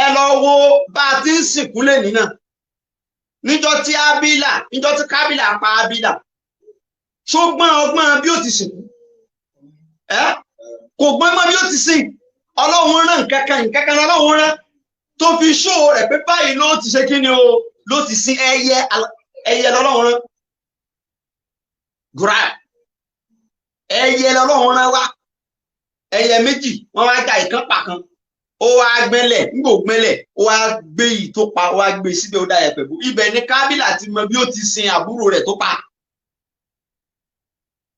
Ẹ lọ wo bá a ti ń sìnkú lẹ́nìí náà. Níjọ́ tí Ábílà, níjọ́ tí Kábílà pa Ábílà, ṣó gbọ́n ọgbọ́n bí ó ti sìnkú? Ẹ́ kò gbọ́n mọ́ bí ó ti sìn. Ọlọ́run rán nǹkankan, nǹkankan Ọlọ́run rán tó fi ṣó rẹ̀ pé báyìí ló ti ṣe kí ni o, ló ti sin ẹyẹ, ẹyẹ lọ́lọ́run rán. Gùrà ẹyẹ lọ́lọ́run rán wá. Ẹyẹ méjì wọ́n wá já ìkan pa kan. Ó wá gbẹ́lẹ̀, ńgbò gbẹ́lẹ̀, ó wá gbé yìí tó pa, ó wá gbé síbẹ̀, ó dá ẹ̀pẹ̀ bò. Ibẹ̀ ni Kábílà ti mọ bí ó ti sin àbúrò rẹ̀ tó pa.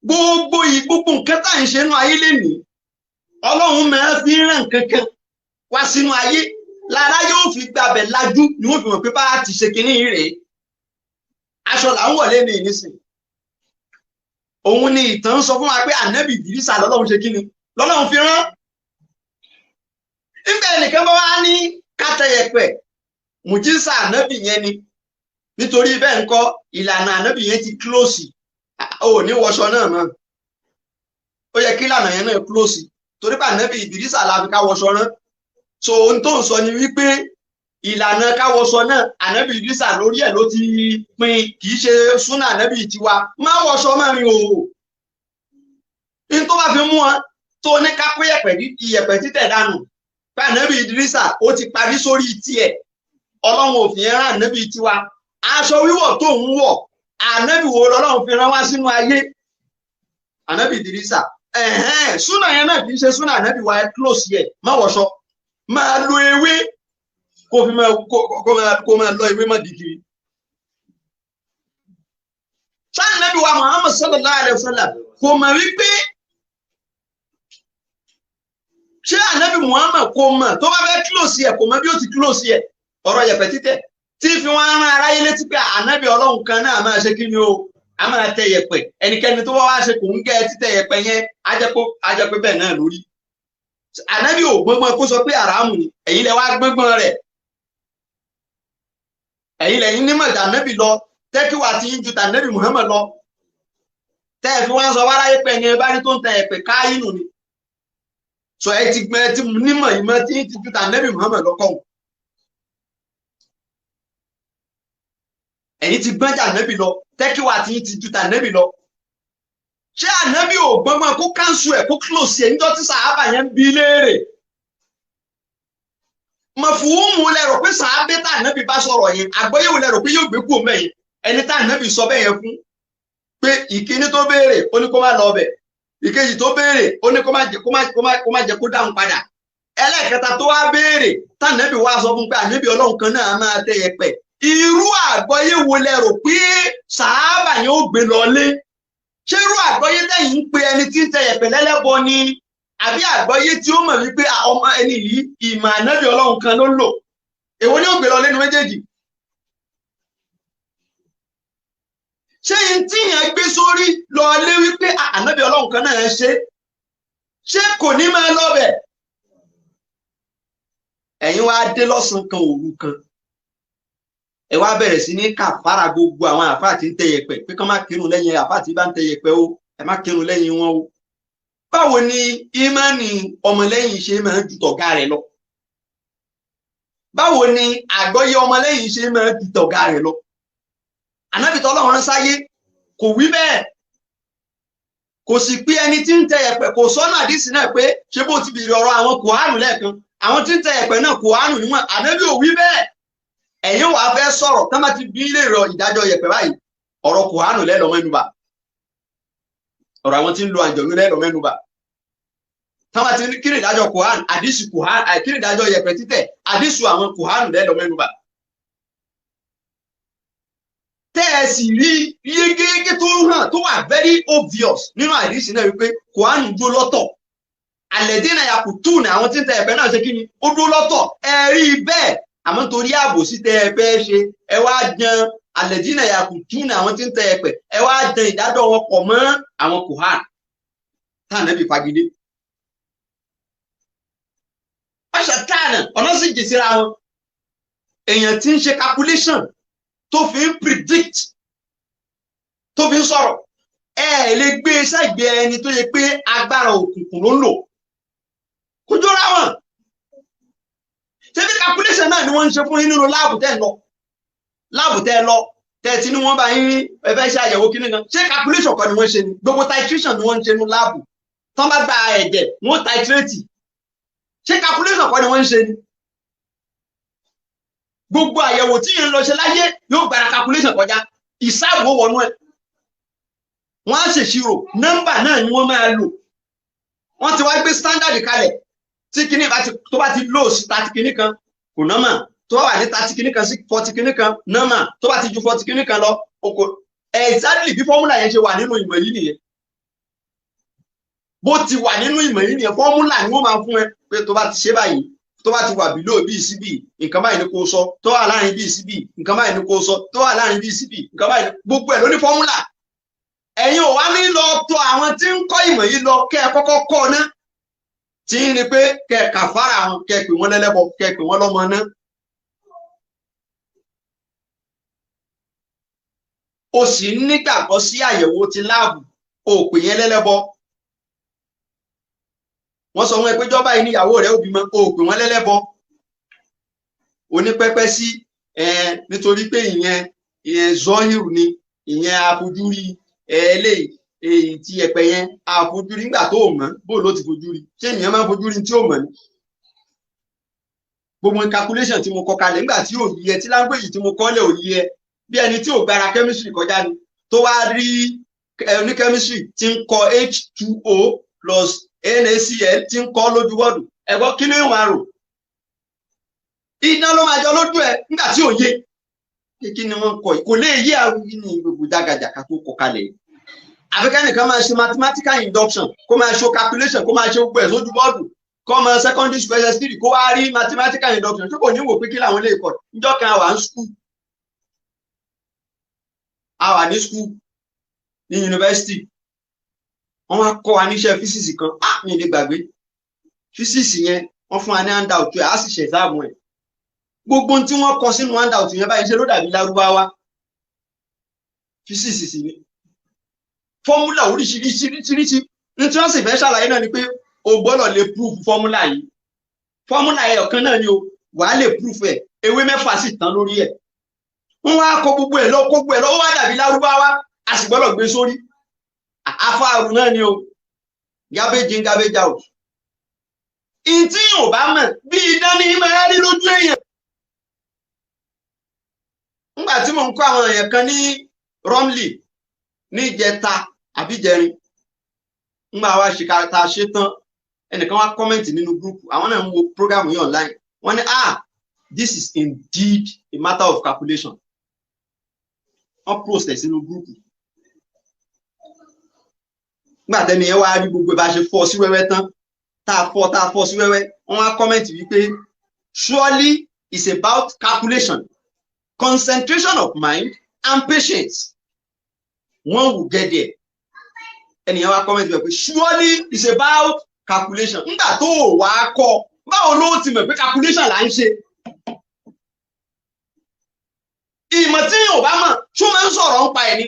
Gbogbo yìí, gbogbo nǹkan tá à ń ṣe nínú ayé lénìí, Ọlọ́run máa fi ràn kankan wá sínú ayé. Lára yóò fi gbàbẹ̀ lajú ni wọ́n fi mọ̀ pé bá a ti ṣe kinní rèé. Aṣọ là ń wọ̀ lénìí nísìn. Òun ni ìtàn ń sọ fún wa pé ànábì Ìdírísà lọ́lọ́run ṣe kíni, lọ́lọ́run fi rán. Nígbà ẹnìkan bá wá ní kátẹyẹpẹ, mùjísà ànábì yẹn ni. Nítorí bẹ́ẹ̀ ńkọ́, ìlànà ànábì yẹn ti close. Ò ní wọṣọ náà mọ́. Ó yẹ kí ìlànà yẹn náà close. Torí pé ànábì Ìdírísà la fi ká wọṣọ rán. So ohun tó ń sọ ni wípé ìlànà káwọṣọ náà ànábì Ìdírísà lórí ẹ̀ ló ti pin, kì í ṣe súnà ànábì tiwa. Má wọṣọ má rin òwò. Ní tó bá fi mú wọn tó ní ká kó iyẹ̀pẹ̀ títẹ̀ dànù. Pé ànábì Ìdírísà ó ti parí sórí tiẹ̀. Ọlọ́run ò fi rán ànábì tiwa. Aṣọ wíwọ̀ tó ń wọ̀, ànábì wo lọ́lọ́run fi rán wá sínú ayé? Ànábì Ìdírísà. Ẹ̀hẹ́n, súnà yẹn náà kì í ṣe súnà ànábì wa, ẹ close yẹ, má wọṣọ. Máa lo ewé kó fi máa kó máa lọ ewé má di kiri. Ṣáànábì wa Muhammad sallallahu alayhi wa sallam kò mọ̀ wípé ṣé ànábì Muhammad kò mọ̀ tó bá fẹ́ close yẹ, kò mọ̀ bí ó ti close yẹ ọ̀rọ̀ yẹ̀pẹ̀ títẹ̀ tí fi wọ́n rán aráyé létí pé ànábì Ọlọ́run kan náà máa ṣe kí ni o, a máa tẹ yẹ̀pẹ̀. Ẹnikẹ́ni tó bá wá ṣe kò ń gẹ́ títẹ̀ yẹ̀pẹ̀ yẹn, á jẹ́ pé bẹ́ẹ̀ náà lórí. Ànábì ò gbọ́ngbọ́n kó sọ pé àràmù ni, ẹ̀yin lẹ wá gbọ́ngbọ́n rẹ̀. Ẹ̀yin lẹ́yìn nímọ̀ tànábì lọ, tẹ́kíwà tí ń ju tànábì Muhammad lọ. Tẹ́ ẹ fi wá ń sọ wáráyé pé ẹni ẹ bá rí tó ń tẹ ẹ̀pẹ̀ káyínù ni. Sọ ẹ ti gbọ́n, ẹ ti nímọ̀ ìmọ̀ tí ń ti ju tànábì Muhammad lọ kọ́. Ẹ̀yin ti gbọ́n tànábì lọ, tẹ́kíwà tí ń ti ju tànábì lọ. Ṣé ànábì ò gbọ́ngbọ́n kó káńsù ẹ̀ kó close ẹ̀ níjọ́ tí sàábà yẹn ń bi léèrè? Mọ̀fùhùmù lẹ rò pé sàábé tá ànábì bá sọ̀rọ̀ yẹn, àgbọ́yé wo lẹ rò pé yóò gbé kúrò mẹ́yìn? Ẹni tá ànábì sọ bẹ́ẹ̀ yẹn fún pé ìkíní tó béèrè ó ní kó má lọ ọbẹ̀, ìkejì tó béèrè ó ní kó má jẹ́ kó dáhùn padà, ẹlẹ́ẹ̀kẹta tó wá béèrè tá ànábì wá sọ fún pé ànábì Ọlọ́run kan náà máa tẹ yẹ̀pẹ̀. Irú àgbọ́yé wo lẹ rò pé sàábà yẹn ó gbé lọlé? Ṣé irú àgbọ́yé tẹ̀yìn ń pe ẹni tí ń tẹ yẹ̀pẹ̀ lẹ́lẹ́bọ ni, àbí àgbọ́yé tí ó mọ̀ wípé ọmọ ẹni yìí ìmọ̀ ànábì Ọlọ́run kan ló ń lò? Èwo ni ó gbé lọ lẹ́nu méjèèjì? Ṣé n tí yẹn gbé sórí lọ lé wípé ànábì Ọlọ́run kan náà ṣe, ṣé kò ní máa lọ bẹ̀? Ẹ̀yin wá dé lọ́sàn-án kan òru kan, ẹ wá bẹ̀rẹ̀ sí ní kàfàrà gbogbo àwọn àfáà tí ń tẹ yẹ̀pẹ̀ pé kán má kírun lẹ́yìn àfáà tí bá ń tẹ yẹ̀pẹ̀ o, ẹ má kírun lẹ́yìn wọn o. Báwo ni ìmánì ọmọlẹ́yìn ṣe máa ń ju tọ̀gá rẹ̀ lọ? Báwo ni àgbọ́yé ọmọlẹ́yìn ṣe máa ń ju tọ̀gá rẹ̀ lọ? Ànábì tọ́lọ́run rán sáyé kò wí bẹ́ẹ̀, kò sì pé ẹni tí ń tẹ yẹ̀pẹ̀, kò sọ́nà àdìsí náà pé ṣé bó ti bèrè ọ̀rọ̀ àwọn kòhánù lẹ́ẹ̀kan, àwọn tí ń tẹ yẹ̀pẹ̀ náà kòhánù níwọ̀n. Ànábì ò wí bẹ́ẹ̀. Ẹ̀yin wàá fẹ́ sọ̀rọ̀ tá má ti bí lè rọ ìdájọ́ yẹ̀pẹ̀ báyìí, ọ̀rọ̀ kòhánù lẹ́lọ́ mẹ́nubà, ọ̀rọ̀ àwọn tí ń lo àjọ̀nú lẹ́lọ́ mẹ́nubà. Tá má ti ní kí ni ìdájọ́ kòhánù, àdìsù kòhánù, kí ni ìdájọ́ yẹ̀pẹ̀ títẹ̀, àdìsù àwọn kòhánù lẹ́lọ́ mẹ́nubà. Tẹ́ ẹ sì rí yégége tó hàn tó wà very obvious nínú àdìsí náà wípé kòhánù dúró lọ́tọ̀, àlẹ́dínà yàkùtù ní àwọn tí ń tẹ ẹ̀pẹ̀ náà ṣe kí ni ó dúró lọ́tọ̀. Ẹ rí bẹ́ẹ̀, àmọ́ torí ààbò sí tẹ ẹ fẹ́ ṣe, ẹ wá jan àlẹ́dínà yàkùtù ní àwọn tí ń tẹ ẹ̀pẹ̀, ẹ wá jan ìdájọ́ wọn pọ̀ mọ́ àwọn kòhánù táà nẹ́bí fagilé. Ó Fàṣàtànà ọ̀nà sì jì síra wọn. Èèyàn tí ń ṣe calculation tó fi ń predict, tó fi ń sọ̀rọ̀, ẹ lè gbé sẹ́gbẹ̀ẹ́ ẹni tó yẹ pé agbára òkùnkùn ló ń lò. Kò jọra wọn. Ṣé bí calculation náà ni wọ́n ń ṣe fún yín nínú láàbù tẹ́ ẹ lọ? Láàbù tẹ́ ẹ lọ, tẹ́ ẹ ti ní wọ́n bá yín ẹ fẹ́ ṣe àyẹ̀wò kíní kan. Ṣé calculation kan ni wọ́n ṣe ni? Gbogbo titration ni wọ́n ń ṣe nínú láàbù. Tán bá gba ẹ̀jẹ̀, wọ́n titrate. Ṣé calculation kan ni wọ́n ń ṣe ni? Gbogbo àyẹ̀wò tí yẹn ń lọ ṣe láyé yóò gbára calculation kọjá. Ìsáàbò wọnú ẹ̀. Wọ́n á ṣèṣirò, nọ́mbà náà ni wọ́n máa lò. Wọ́n ti wá gbé standard kalẹ̀ tí kíní bá ti tó bá ti lò sí 30 kíní kan kò nọ́mà, tó bá wà ní 30 kíní kan sí 40 kíní kan nọ́mà, tó bá ti ju 40 kíní kan lọ oko. Exactly bí formula yẹn ṣe wà nínú ìmọ̀ yìí nìyẹn. Bó ti wà nínú ìmọ̀ yìí nìyẹn, formula ni wọ́n máa fún ẹ pé tó bá ti ṣe báyìí, tó bá ti wà below bíi síbí, nǹkan báyìí ni kò sọ, tó wà láàrin bíi síbí, nǹkan báyìí ni kò sọ, tó wà láàrin bíi síbí, nǹkan báyìí, gbogbo ẹ̀ ló ní formula. Ẹ̀yin ò wá ní lọ tọ̀ àwọn tí ń kọ́ ìmọ̀ yìí lọ kẹ́ ẹ kọ́kọ́ kọ́ ná, tí ń rí pé kẹ́ ẹ kàfàrà wọn, kẹ́ ẹ pè wọ́n lẹ́lẹ́bọ, kẹ́ ẹ pè wọ́n lọ́mọ ná. O sì ń nígbàgbọ́ sí àyẹ̀wò ti láàbù, o pè yẹn lẹ́lẹ́bọ. Wọ́n sọ wọn pé jọba yìí níyàwó rẹ̀ ó bímọ, o pè wọ́n lẹ́lẹ́bọ. Onípẹ́pẹ́ sí nítorí pé ìyẹn zọ́hìrù ni, ìyẹn àfojúrí eléyìí, èyí tí ẹ̀pẹ̀ yẹn àfojúrí nígbà tó mọ̀, bó ló ti fojú rí? Ṣé ìyẹn máa ń fojú rí tí ó mọ̀ ni? Gbogbo calculation tí mo kọ kalẹ̀ nígbà tí ò yẹ, tí language tí mo kọ́ lẹ̀ ò yẹ, bí ẹni tí ò gbára chemistry kọjá ni, tó wá rí ní chemistry tí ń kọ H2O plus NaCl tí ń kọ́ lójú wọ́ọ̀dù, ẹ̀gbọ́n kí ló ń wá rò? Iná ló máa jọ lójú ẹ nígbà tí ò yé. Kí ni wọ́n kọ yìí? Kò lè yé àwọn yìí ní gbogbo jágajàka tó kọ kalẹ̀ yìí. Àfi kẹ́nìkan máa ṣe mathematical induction, kó máa ṣe calculation, kó máa ṣe gbogbo ẹ̀ sójú bọ́ọ̀dù, kó máa secondary school SS3 kó wá rí mathematical induction, tí kò ní wò pé kí làwọn lè kọ. Níjọ́ kan àwa ní school, àwa ní school ní yunifásitì, wọ́n wá kọ́ wa níṣẹ́ physics kan, á mi lè gbàgbé physics yẹn, wọ́n fún wa ní handout ẹ̀, á sì ṣe exam ẹ̀. Gbogbo tí wọ́n kọ sínú handout yẹn báyìí ṣe ló dàbí lárúbáwá. Physics sì ni fọ́múlà oríṣiríṣiríṣiríṣi ní tí wọ́n sì fẹ́ ṣàlàyé náà ni pé o gbọ́dọ̀ lè proof fọ́múlà yìí. Fọ́múlà ẹ̀ ọ̀kan náà ni o wàá lè proof ẹ̀, ewé mẹ́fà sì tán lórí ẹ̀. Wọ́n wá kọ gbogbo ẹ̀ lọ, kó gbogbo ẹ̀ lọ, ó wá dàbí lárúbáwá, a sì gbọ́dọ̀ gbé sórí. Afáàrù náà ni o, garbage in garbage out. Ìtí yóò bá mọ̀ bí idán ní máa rí lójú èèyàn. Nígbà tí mò ń kọ́ àwọn èèyàn kan ní Romley ní ìjẹta àbí ìjẹrin, ńgbà wá ṣe ká ṣe tán, ẹnìkan wá kọ́mẹ̀ntì nínú gúrúùpù, àwọn náà ń wo program yìí online, wọ́n ní this is indeed a matter of calculation. Wọ́n post ẹ̀ sínú gúrúùpù. Nígbà tẹ́ni yẹn wá rí gbogbo ìbá ṣe fọ́ sí wẹ́wẹ́ tán, tá a fọ́ sí wẹ́wẹ́, wọ́n wá kọ́mẹ̀ntì wípé surely it's about calculation, concentration of mind and patience. One will get there. Ẹnìyẹn wá kọ́mẹ̀ntì wípé surely it's about calculation. Nígbà tó o wá kọ́, báwo ló ti mọ̀ pé calculation là ń ṣe? Ìmọ̀ tí yóò bá mọ̀, ṣó máa ń sọ̀rọ̀ ń pa ẹ̀ ni?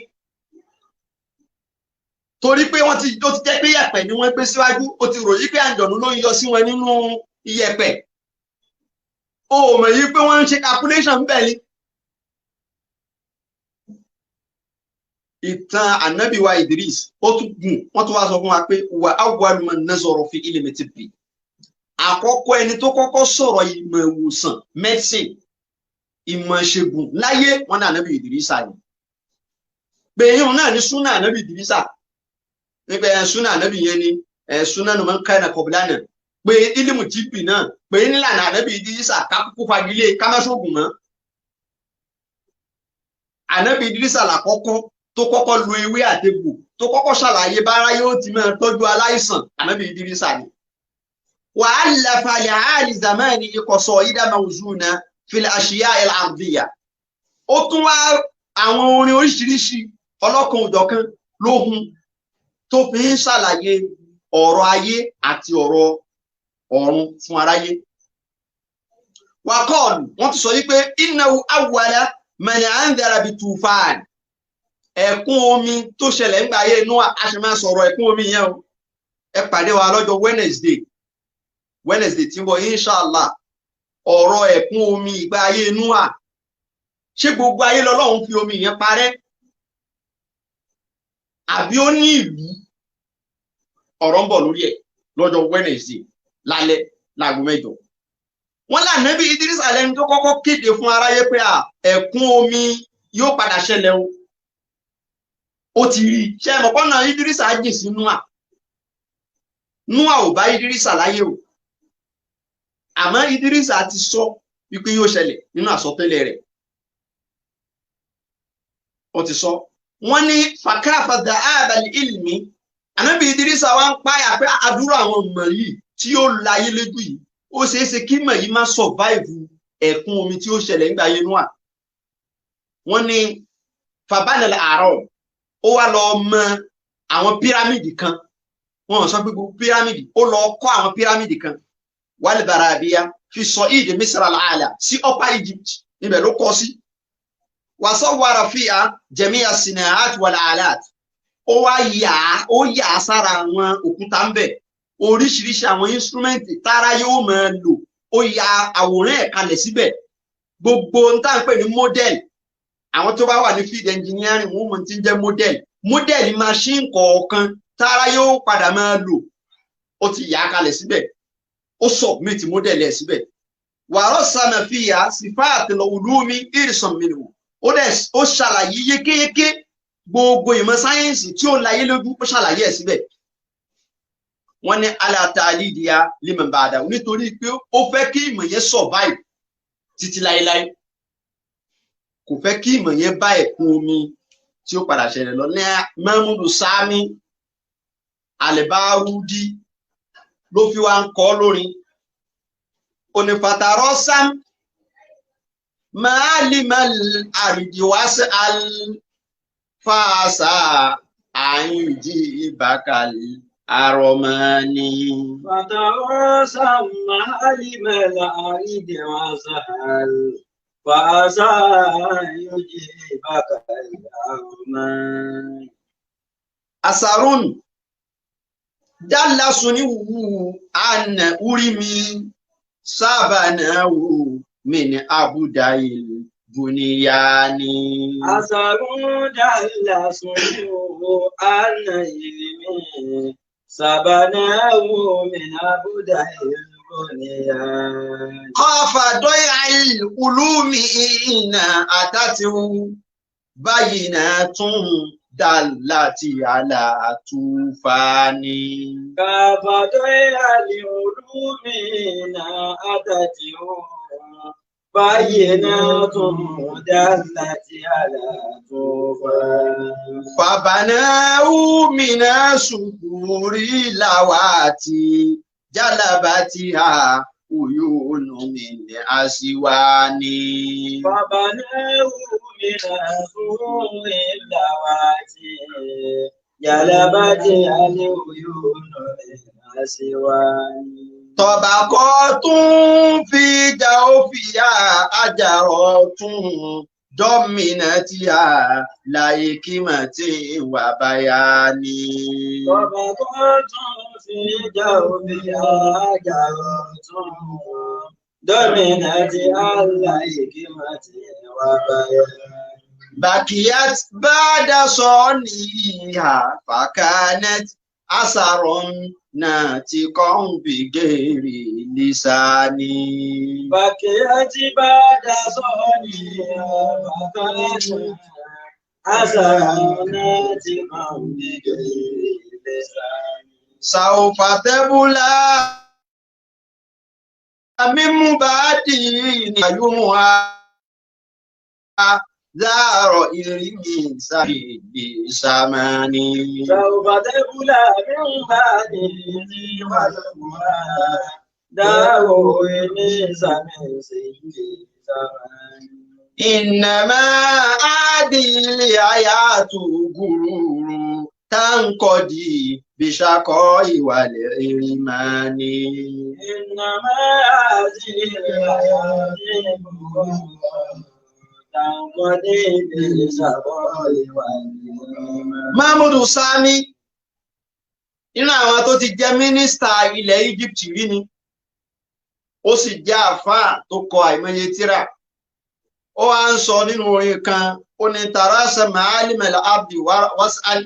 Torí pé wọ́n ti ó ti jẹ́ pé yẹ̀pẹ̀ ni wọ́n gbé síwájú, ó ti ròyìn pé àǹjọ̀nú ló ń yọ sí wọn nínú iyẹ̀pẹ̀. O mọ̀ yí pé wọ́n ń ṣe calculation ń bẹ̀ ni. Ìtàn ànábì wa Idris ó tún gùn, wọ́n tún wá sọ fún wa pé wà awwalu man nazara fi ilmi tibbi. Àkọ́kọ́ ẹni tó kọ́kọ́ sọ̀rọ̀ ìmọ̀ ìwòsàn medicine, ìmọ̀ ìṣègùn láyé, wọn ní ànábì Idrisa ni. Pé yíyún náà ní súnà ànábì Idrisa. Nípa súnà ànábì yẹn ni súnà nù máa ń ká ẹ̀nà kọ̀bílánà. Pé ilimu tibbi náà, pé nílànà ànábì Idrisa kákúkú fagilé ká má ṣoògùn mọ́. Ànábì Idrisa làkọ́kọ́ tó kọ́kọ́ lo ewé àtegbò, tó kọ́kọ́ ṣàlàyé bára yóò ti máa tọ́jú aláìsàn, ànábì Idrisa ni. Wa allafa li ahli zamani qasa'ida mawzuna fil ashiya al-ardiyya. Ó tún wá àwọn orin oríṣiríṣi ọlọ́kan òjọ̀kan lóhun tó fi ń ṣàlàyé ọ̀rọ̀ ayé àti ọ̀rọ̀ ọ̀run fún aráyé. Wakọ́ọ̀lù wọ́n ti sọ wípé innahu awwala man andhara bi tufan. Ẹ̀kún omi tó ṣẹlẹ̀ ńgbà ayé Nóà, a ṣe máa sọ̀rọ̀ ẹ̀kún omi yẹn o. Ẹ pàdé wa lọ́jọ́ Wednesday, Wednesday tí ń bọ̀ inshallah. Ọ̀rọ̀ ẹ̀kún omi ìgbà ayé Nóà, ṣé gbogbo ayé lọ́lọ́run fi omi yẹn parẹ́ àbí ó ní ìlú? Ọ̀rọ̀ ń bọ̀ lórí ẹ̀ lọ́jọ́ Wednesday lálẹ́ láago 8. Wọ́n lànàbí Idris alẹ́ni tó kọ́kọ́ kéde fún aráyé pé ẹ̀kún omi yóò padà ṣẹlẹ̀ o. Ó ti rí ṣe é mọ̀pọ́nà Idris á jìn sí Nóà. Nóà ò bá Idris láyé o, àmọ́ Idris ti sọ wípé yóò ṣẹlẹ̀ nínú àsọtẹ́lẹ̀ rẹ̀. Ó ti sọ. Wọ́n ní fàkàfà dàábàlì ilmi, ànábì Idris wa ń páyà pé àdúrà àwọn ọmọ yìí tí ó láyé lójú yìí, ó ṣeé ṣe kí mọ̀ yìí má survive ẹ̀kún omi tí ó ṣẹlẹ̀ nígbà ayé Nóà. Wọ́n ní fàbánilẹ̀ àárọ̀ ó wá lọ mọ àwọn pírámìdì kan. Wọ́n sọ pé gbogbo pírámìdì, ó lọ kọ́ àwọn pírámìdì kan wal barabiya fi sọ ìdè Misra al-ala sí Upper Egypt, ibẹ̀ ló kọ́ sí. Wasawwara fiha jami'a sinaat wal alat, ó wá yà á, ó yà á sára àwọn òkúta ń bẹ̀ oríṣiríṣi àwọn instrument tára yóò máa lò, ó ya àwòrán ẹ̀ kalẹ̀ síbẹ̀. Gbogbo n tá à ń pè ní model, àwọn tó bá wà ní field engineering wọ́n mọ̀ tí ń jẹ́ model, model machine kọ̀ọ̀kan tára yóò padà máa lò, ó ti yà á kalẹ̀ síbẹ̀, ó submit model ẹ̀ síbẹ̀. Wàrọ̀ sàmàfíà sífáàtì lọ́wọ́lùmí ìrìsàn mìíràn, ó dẹ̀ ó ṣàlàyé yékéyéké gbogbo ìmọ̀ sáyẹ́ǹsì tí ó láyé lójú, ó ṣàlàyé ẹ̀ síbẹ̀. Wọ́n ní alátàlídìá liman ba'da, nítorí pé ó fẹ́ kí ìmọ̀ yẹn survive títí láéláé, kò fẹ́ kí ìmọ̀ yẹn bá ẹ̀kún omi tí ó padà ṣẹlẹ̀ lọ. Ní Mahmudu Sami Al-Barudi ló fi wá ń kọ́ lórin onífàtàrọ́ sam máàlìmọ̀ àrídìwásí alfàṣà àyùjí ìbákalì àrọ̀mọ́ni. فتراسم معالم الأرض وسهل فعسى أن يجيبك الأرمان. Asarun dálasuni wù àna urimi sábànà wù min abudail buniyani. أثر دل سنوه أن علمي سبناه من أبدع البنيان. Khafa dọ́yà ulumi iná àtàtìwù bayinatun dallati ala tufani. كيف ضيع العلوم أتته بينات دلت على طوفان. Fàbànáwù mìnà sùkúrì làwàtì jálàbàtìhà uyúnú min àṣìwání. فبناه من سوء اللواتي جلبت العيون من أسوان. Tọ̀bàkọ́ tún fi jà ó fìyà àjàrọ̀ tún dọ́mìnà tí a láyé kímọ̀ tí wà báyà ni. طبقات في جوفها حجرات ضمنت على حكمة وبيان. Bàkíyàt bàdà sọ níhà fàkánẹ́t àsàrọ̀ náà ti kọ́ ń bí gèrè lísàní. بكيت بعد صونها فكانت أثرنات من بغير لسان. Sàòfà tẹ́búlá mímú bá dì ní àyùmọ̀ á záàrọ̀ ìrìnnì sáyẹ̀dì sàmánì. سوف تبلى من بعده ويومها دار إنيس من سجل زمان. Ìnàmá àdìlẹ̀ àyàtò gùrùrù táǹkọ̀dì bíṣakọ́ ìwàlẹ̀ ìrìnmání. إنما هذه الحياة تنقضي بالشقاء والإيمان. Mahmudu Sani nínú àwọn tó ti jẹ́ mínísítà ilẹ̀ Egypt rí ni, ó sì jẹ́ àáfàá tó kọ àìmọye tírà. Ó wá ń sọ nínú orin kan, ó ní tarasa ma'alim al-abdi was'al.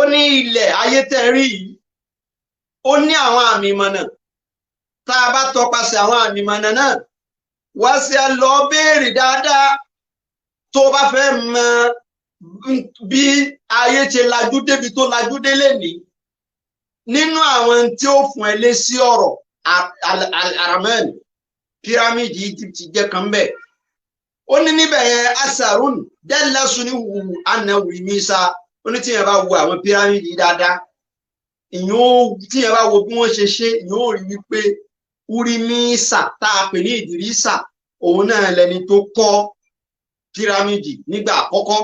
Ó ní ilẹ̀ ayé tẹ́ rí yìí, ó ní àwọn àmì ìmọ̀nà. Tá a bá tọpasẹ̀ àwọn àmì ìmọ̀nà náà, wá sí ẹ lọ béèrè dáadáa. Tó bá fẹ́ mọ bí ayé ṣe lajú débi tó lajú délé ní, nínú àwọn tí ó fún ẹ lé sí ọ̀rọ̀ Al-Haramain, pírámìdì Egypt jẹ́ kan bẹ́ẹ̀. Ó ní níbẹ̀ yẹn asarun dẹ́lẹ́sùn ní wù anáwì mísà. Ó ní tíyẹn bá wo àwọn pírámìdì dáadáa, tíyẹn bá wo bí wọ́n ṣe ṣe, ìyẹn ó rí wípé Urimisa tá a pè ní Ìdírísà, òun náà lẹni tó kọ́ pírámìdì nígbà àkọ́kọ́.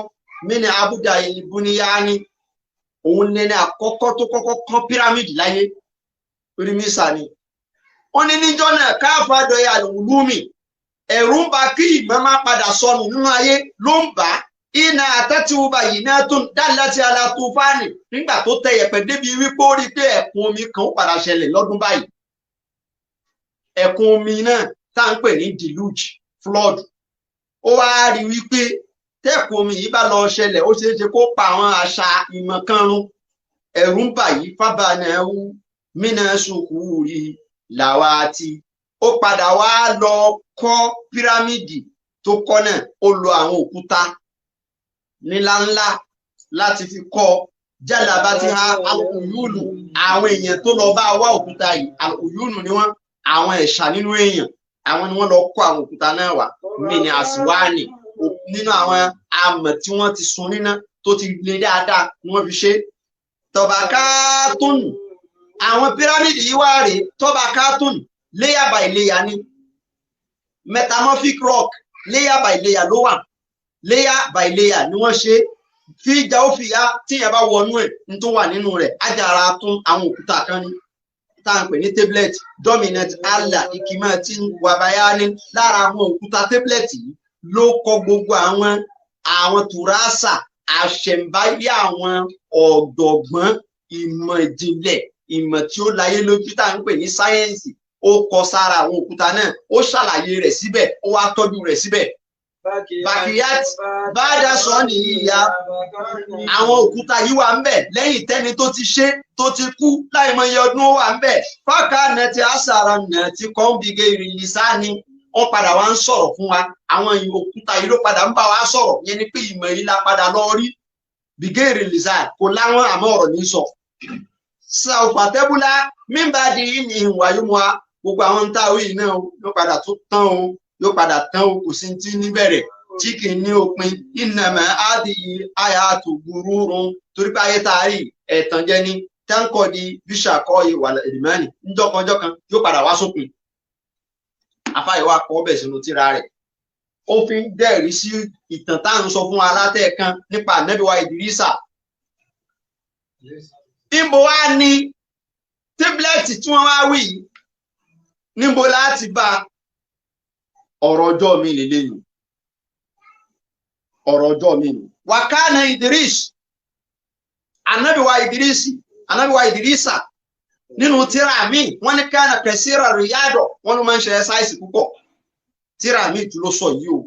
Mini abuda ibuniyani, òun lẹni àkọ́kọ́ tó kọ́kọ́ kọ́ pírámìdì láyé, Urimisa ni. Ó ní níjọ́ náà káfà dọ̀yà lùmí, ẹ̀rù ń bà kí ìmọ̀ máa padà sọnù nínú ayé ló ń bà á. Iná àtẹ́tíwúba yìí náà tó ń dá láti ala tufani, nígbà tó tẹ yẹ̀pẹ̀ débi wípé ó rí pé ẹ̀kún omi kan ó padà ṣẹlẹ̀ lọ́dún báyìí. Ẹ̀kún omi náà tá à ń pè ní deluge flood. Ó wá rí wípé tẹ́kùn omi yìí bá lọ ṣẹlẹ̀, ó ṣeé ṣe kó pa àwọn àṣà ìmọ̀ kan run. Ẹ̀rù ń bà yìí fábànà ẹ̀wù mínà sùkúrì làwátì. Ó padà wá lọ kọ́ pírámìdì tó kọ́ náà, ó lo àwọn òkúta níláńlá láti fi kọ́. Jálàbá ti ha alùyúnù, àwọn èèyàn tó lọ bá wá òkúta yìí, alùyúnù ni wọ́n, àwọn ẹ̀ṣà nínú èèyàn, àwọn ni wọ́n lọ kó àwọn òkúta náà wá. Mini àsìwáàní, nínú àwọn amọ̀ tí wọ́n ti sun níná tó ti le dáadáa ni wọ́n fi ṣe. Tọ̀bàkátùn, àwọn pírámìdì yìí wá rèé, tọ̀bàkátùn layer by layer ni. Metamorphic rock layer by layer ló wà, layer by layer ni wọ́n ṣe. Fi ìjà ó fi ya, tíyẹn bá wọnú ẹ̀ ní tó wà nínú rẹ̀, ajára tún àwọn òkúta kan ní tá à ń pè ní tablet dominant Allah ìkìmọ̀ tí ń wàbáyá ní. Lára àwọn òkúta tablet yìí ló kọ gbogbo àwọn tùrásà àṣẹ̀ǹbáyé àwọn ọ̀jọ̀gbọ́n ìmọ̀ ìjìnlẹ̀, ìmọ̀ tí ó láyé lójú tá à ń pè ní sáyẹ́ǹsì. Ó kọ sára àwọn òkúta náà, ó ṣàlàyé rẹ̀ síbẹ̀, ó wá tọ́jú rẹ̀ síbẹ̀. Bàkìyàt bàdà sọ ní ìyá, àwọn òkúta yìí wà ń bẹ̀ lẹ́yìn tẹ́ni tó ti ṣe tó ti kú láìmọye ọdún, ó wà ń bẹ̀. Fáka nẹ̀tì àṣàrà nẹ̀tì kọ́ńbìgé ìrìlísà ni wọ́n padà wá ń sọ̀rọ̀ fún wa. Àwọn òkúta yìí ló padà ń bá wa sọ̀rọ̀, yẹn ni pé ìmọ̀ yìí la padà lọ rí. Bìgé ìrìlísà kò láwọn, àmọ́ ọ̀rọ̀ ní sọ. Sàùfàtẹ́bùlá mímbàdí ní ìwà yóò mú wa gbogbo àwọn táwọn yìí náà yóò padà tó tán o, yóò padà tán o, kò sí ti níbẹ̀rẹ̀ tí kì í ní òpin. Ìnàmọ̀ ádìyí àyà àtògùrúurun, torí pé ayé tá a rí ẹ̀tàn jẹ́ ní táǹkọ̀dì bíṣàkọ́ ìwà ìmọ̀ọ́nì ńjọ́kanjọ́kan yóò padà wá sópin. Afáyíwá kọ́ bẹ̀ sínú tíra rẹ̀. Ó fi ń dẹ̀rí sí ìtàn tá à ń sọ fún wa látẹ̀ẹ̀kan nípa ànábì wa Ìdírísà. Níbo wá ní tábìlẹ̀tì tí wọ́n wá wí yìí? Níbo láti bá ọ̀rọ̀ ọjọ́ mi lélẹ́yìn? Ọ̀rọ̀ ọjọ́ mi nù. Wàkánà Idris, ànábì wa Idrisi, ànábì wa Ìdírísà nínú tíra mi, wọ́n ní kánà kẹsíra ríyádọ̀, wọ́n ló máa ń ṣe ẹsáìsì púpọ̀. Tíra mi tún ló sọ yìí o.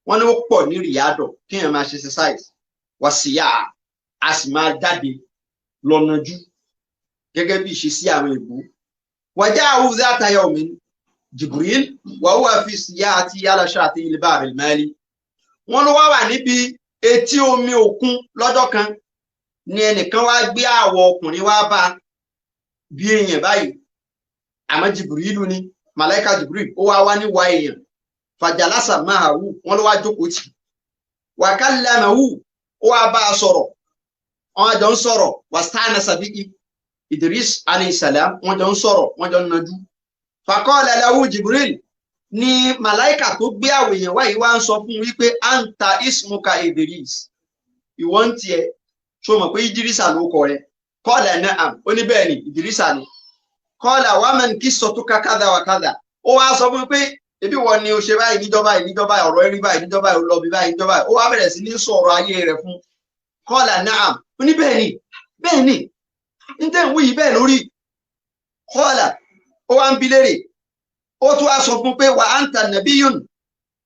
Wọ́n ní ó pọ̀ ní ríyádọ̀ kéèyàn máa ṣe ẹsáìsì. Wà sí yá, a sì máa jáde lọ́nàjú gẹ́gẹ́ bí ìṣesí àwọn ìbú. Wàjá àwùjọ àtàyà omi Jibril wà wà fi síyá àti aláṣà àti ilé àrìmẹ́lì. Wọ́n ló wá wà níbi etí omi òkun lọ́jọ́ kan ni ẹnìkan wá gbé àwọ̀ ọkùnrin wá bá bí èèyàn báyìí. Àmọ́ Jibrilu ni, màláíkà Jibril, ó wá wá níwá èèyàn. Fàjàlásà máa wù, wọ́n ló wá jókòó tì. Wàkàlámàwù, ó wá bá a sọ̀rọ̀. Wọ́n jọ ń sọ̀rọ̀, wàstánà sàbíkì Idris alayhisalam, wọ́n jọ ń sọ̀rọ̀, wọ́n jọ ń najú. Faqala lahu Jibril, ni màláìkà tó gbé àwọ̀ èèyàn wáyé wá ń sọ fún wípé anta ismuka Idris, ìwọ ń tiẹ̀ ṣó mọ̀ pé Idrisa ló kọ rẹ̀. Qala na'am, ó ní bẹ́ẹ̀ ni Ìdírísà ni. Qala wa man qissatuka kadha wa kadha. Ó wá sọ fún mi pé ebi wọ́n ni o ṣe báyìí níjọba yìí níjọba yìí, ọ̀rọ̀ ẹ̀rí báyìí níjọba yìí, ó lọ bí báyìí níjọba yìí. Ó wá bẹ̀rẹ̀ sí ní sọ̀rọ̀ ayé rẹ̀ fún. Qala na'am, ó ní bẹ́ẹ̀ ni bẹ́ẹ̀ ni n tẹ́ ń wí yìí bẹ́ẹ̀ lórí. Qala, ó wá ń bi léèrè, ó tún wá sọ fún pé wa anta nabiyyun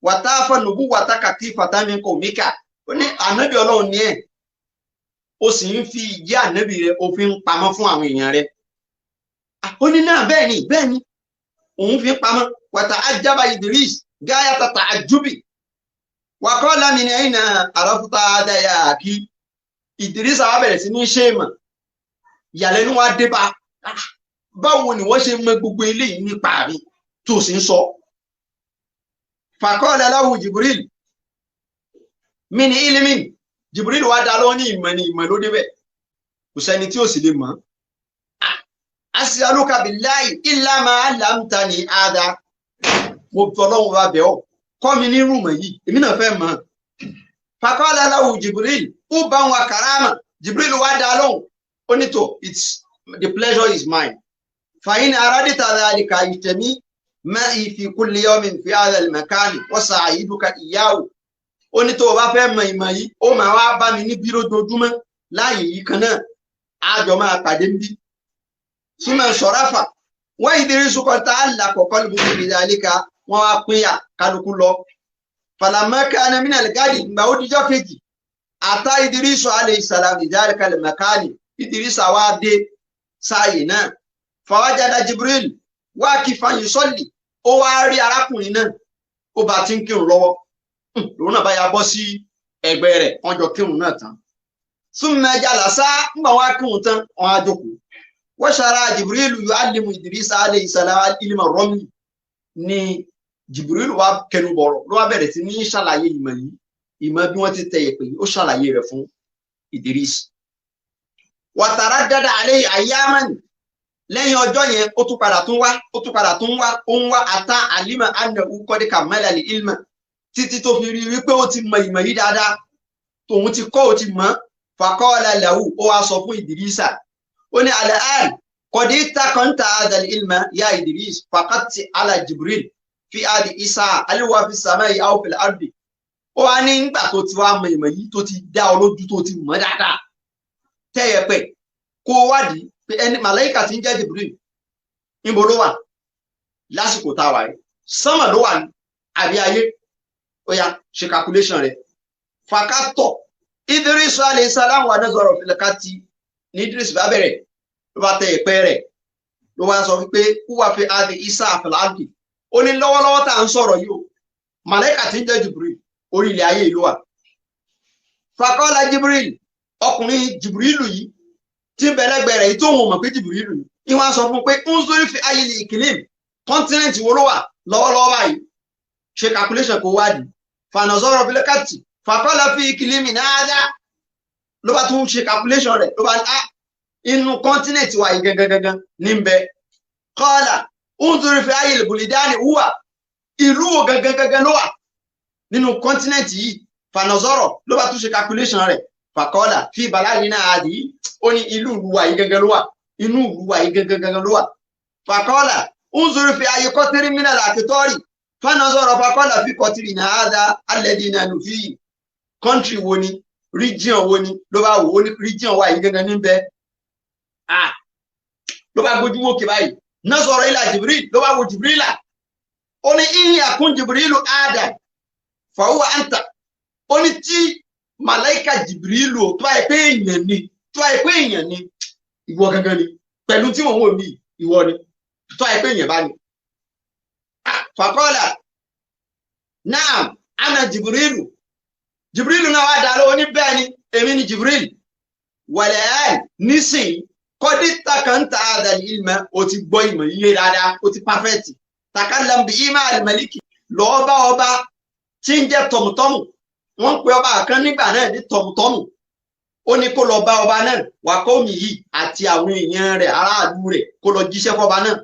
wa tafa nubuwwataka kifatan min qawmika. Ó ní ànábì Ọlọ́run ni ẹ̀, ó sì ń fi ìjẹ́ ànábì rẹ̀ ó fi ń pamọ́ fún àwọn èèyàn rẹ̀. Ó ní náà bẹ́ẹ̀ ni bẹ́ẹ̀ ni òun fi ń pamọ́. Wàtà ajába Idris gáyàtà tààjúbì wàkọ́lá mi ní ẹ̀yìn àràfúta adáyà kí Idris á bẹ̀rẹ̀ sí ní ṣe mọ̀. Ìyàlẹ́nu wa dé bá, báwo ni wọ́n ṣe mọ gbogbo eléyìí nípa mi tó sì ń sọ. Fàkọ́lá lahu Jibril mi ní ilimin. Jibril wa dá lọ́wọ́ ní ìmọ̀ ní ìmọ̀ ló débẹ̀, kò sẹ́ni tí ó sì lè mọ̀. As'aluka billahi illa ma 'allamtani hadha. Mo fi Ọlọ́run wa bẹ̀ ọ́, kọ́ mi ní rúmọ̀ yìí, èmi náà fẹ́ mọ̀. Faqala lahu Jibril ubban wa karama. Jibril wa dá lóhùn, ó ní tó, it's the pleasure is mine. Fa in aradta dhalika ijtami ma'i fi kulli yawmin fi hadha al-makani wa sa'ahiduka iyyahu. Ó ní tó o bá fẹ́ mọ ìmọ̀ yìí, ó máa wá bá mi ní bíró dojúmọ́ láàyè yìí kan náà, àjọ máa pàdé ń bí. Súnmọ́ sọ̀ráfà wọ́n Ìdírísù kan tá a là kọ̀kọ́ ló bí ìdálẹ́ka, wọ́n wá pínyà kálukú lọ. Falamma kana minal gadi, ìgbà ó dijọ́ kejì, àtá Ìdírísù alayhi salam ìdálẹ́ka lè mẹ́kánì, Ìdírísù wá dé sáàyè náà. Fawajada Jibril waqifan yusalli, ó wá rí arákùnrin náà, ó bá ti ń kírun lọ́wọ́. Lòun náà bá ya bọ́ sí ẹgbẹ́ rẹ̀, wọ́n jọ kírun náà tán. Summa jalasa, ńgbà wọn á kírun tán, wọn á jókòó. Wọ́n ṣara Jibril yu'allimu Idrisa alayhi salam ilma ramli. Ni Jibril wa kẹnu bọ̀rọ̀ ló wá bẹ̀rẹ̀ sí ní ṣàlàyé ìmọ̀ yìí, ìmọ̀ bí wọ́n ti tẹ ìpè yìí, ó ṣàlàyé rẹ̀ fún Idris. Wa taraddada alayhi ayyaman, lẹ́yìn ọjọ́ yẹn ó tún padà tún wá, ó tún padà tún wá, ó ń wá ata alima annahu qad kammala al-ilma, títí tó fi rí wípé ó ti mọ ìmọ̀ yìí dáadáa, tòun ti kọ́ ó ti mọ̀. Faqala lahu, ó wá sọ fún Idrisa, ó ní al-an qad ittaqanta hadha al-ilma ya Idris faqat ala Jibril fi adi isa aliwa fi samai aw fil ardi. Ó wá ní nígbà tó ti wá mọ ìmọ̀ yìí, tó ti dá ọ lójú, tó ti mọ̀ dáadáa, tẹ́yẹpẹ̀ kó wádìí pé ẹni màláìkà tí ń jẹ́ Jibril níbo ló wà lásìkò tá a wà yìí, sánmà ló wà ní àbí ayé? Ó yá ṣe calculation rẹ̀. Fàkàtọ̀ Idris alayhi salam wà nazara fil kati, ní Idris bá bẹ̀rẹ̀ ló bá tẹ ìpẹ́ rẹ̀, ló wá sọ wípé wúwà fi adi isa fil ardi. Ó ní lọ́wọ́lọ́wọ́ tá à ń sọ̀rọ̀ yìí o, màláìkà tí ń jẹ́ Jibril orí ilẹ̀ ayé ìlú wa. Fàkọ́lá Jibril, ọkùnrin Jibrilu yìí tí ń bẹ̀lẹ́gbẹ̀ rẹ̀ yìí tó wọn mọ̀ pé Jibrilu yìí, ni wọ́n sọ fún pé ń sórí fi ayé ìkìlìm, kọ́ńtínẹ̀ntì wo ló wà lọ́wọ́lọ́wọ́ báyìí, ṣe calculation kó wádìí. Fanazọ́rọ̀ fílẹ́kàtì fàkọ́lá fi ìkìlìm náà dá, ló bá tún ṣe calculation rẹ̀, ló bá ní inú kọ́ńtínẹ̀ntì wa yìí gangan gangan ní bẹ. Kọ́lá ń sórí fi ayé ìbùlídánì wúwà, ìlú wo gangan gangan ló wà nínú kọ́ńtínẹ̀ntì yìí? Fanazọ́rọ̀ ló bá tún ṣe calculation rẹ̀. Fàkọ́lá fi bàláàrí náà àdì, ó ní ìlú ìlúwa yìí gangan ló wà, inú ìlúwa yìí gangan gangan ló wà. Fàkọ́lá ń sórí fi ayé kọ́tírì mìíràn àkìtọ́rì. Fanazọ́rọ̀ fàkọ́lá fi kọ́tírì náà àdá alẹ́dí náà nù fi. Kọ́ńtírì wo ni, region wo ni, ló bá wò ó ní region wa yìí gangan níbẹ̀. Ló bá gbójú wókè báyìí, nazọ̀rọ̀ ilà Jibril, ló bá wo Jibrila, ó ní ìyìn àkún Jibrilu Adam fàwọ́ àǹtà. Ó ní tí màláìka Jibrilu tó àyè pé èèyàn ni, tó àyè pé èèyàn ni, ìwọ gangan ni, pẹ̀lú tí wọ́n wò mí ìwọ ni, tó àyè pé èèyàn bá ní. Fàkọ́lá naam ana Jibrilu. Jibrilu náà wá dá lọ́wọ́ ní bẹ́ẹ̀ ni èmi ni Jibril. Wàlẹ̀ ẹ̀ nísìnyí kọ́dí takanta àdàlì ìmọ̀, o ti gbọ́ ìmọ̀ yíyé dáadáa, o ti pàfẹ́tì. Takallam bi ìmọ̀ àlùmọ̀lìkì, lọ́ọ́ bá ọba tí ń jẹ́ tọ̀mùtọ́mù. Wọ́n ń pe ọba kan nígbà náà ní tọ̀mùtọ́mù. Ó ní kó lọ bá ọba náà wà kómi yìí àti àwọn èèyàn rẹ̀, aráàlú rẹ̀, kó lọ jíṣẹ́ fọba náà.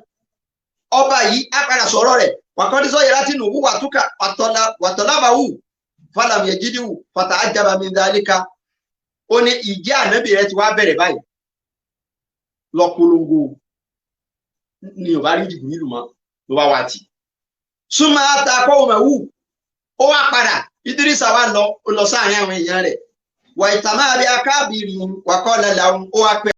Ọba yìí á padà sọ̀rọ̀ rẹ̀, wàkọ́dísọ́ yẹra tí nùwú wàtúkà wàtọ́lábàwù fàlàmù yẹjídìwù fàtà ájábà min dhalika. Ó ní ìjẹ́ ànábì rẹ̀ ti wá bẹ̀rẹ̀ báyìí. Lọ polongo ni ò bá rí Jìbìrìlù mọ́, ló bá wá tì. Súnmọ́ àtàkọ́ òmẹ̀wù, ó wá padà. Ìdírísà wá lọ, ó lọ sáàrin àwọn èèyàn rẹ̀. Wà ìtàmà àbí akábìrì wàkọ́ lẹ́la, ó wá pẹ́.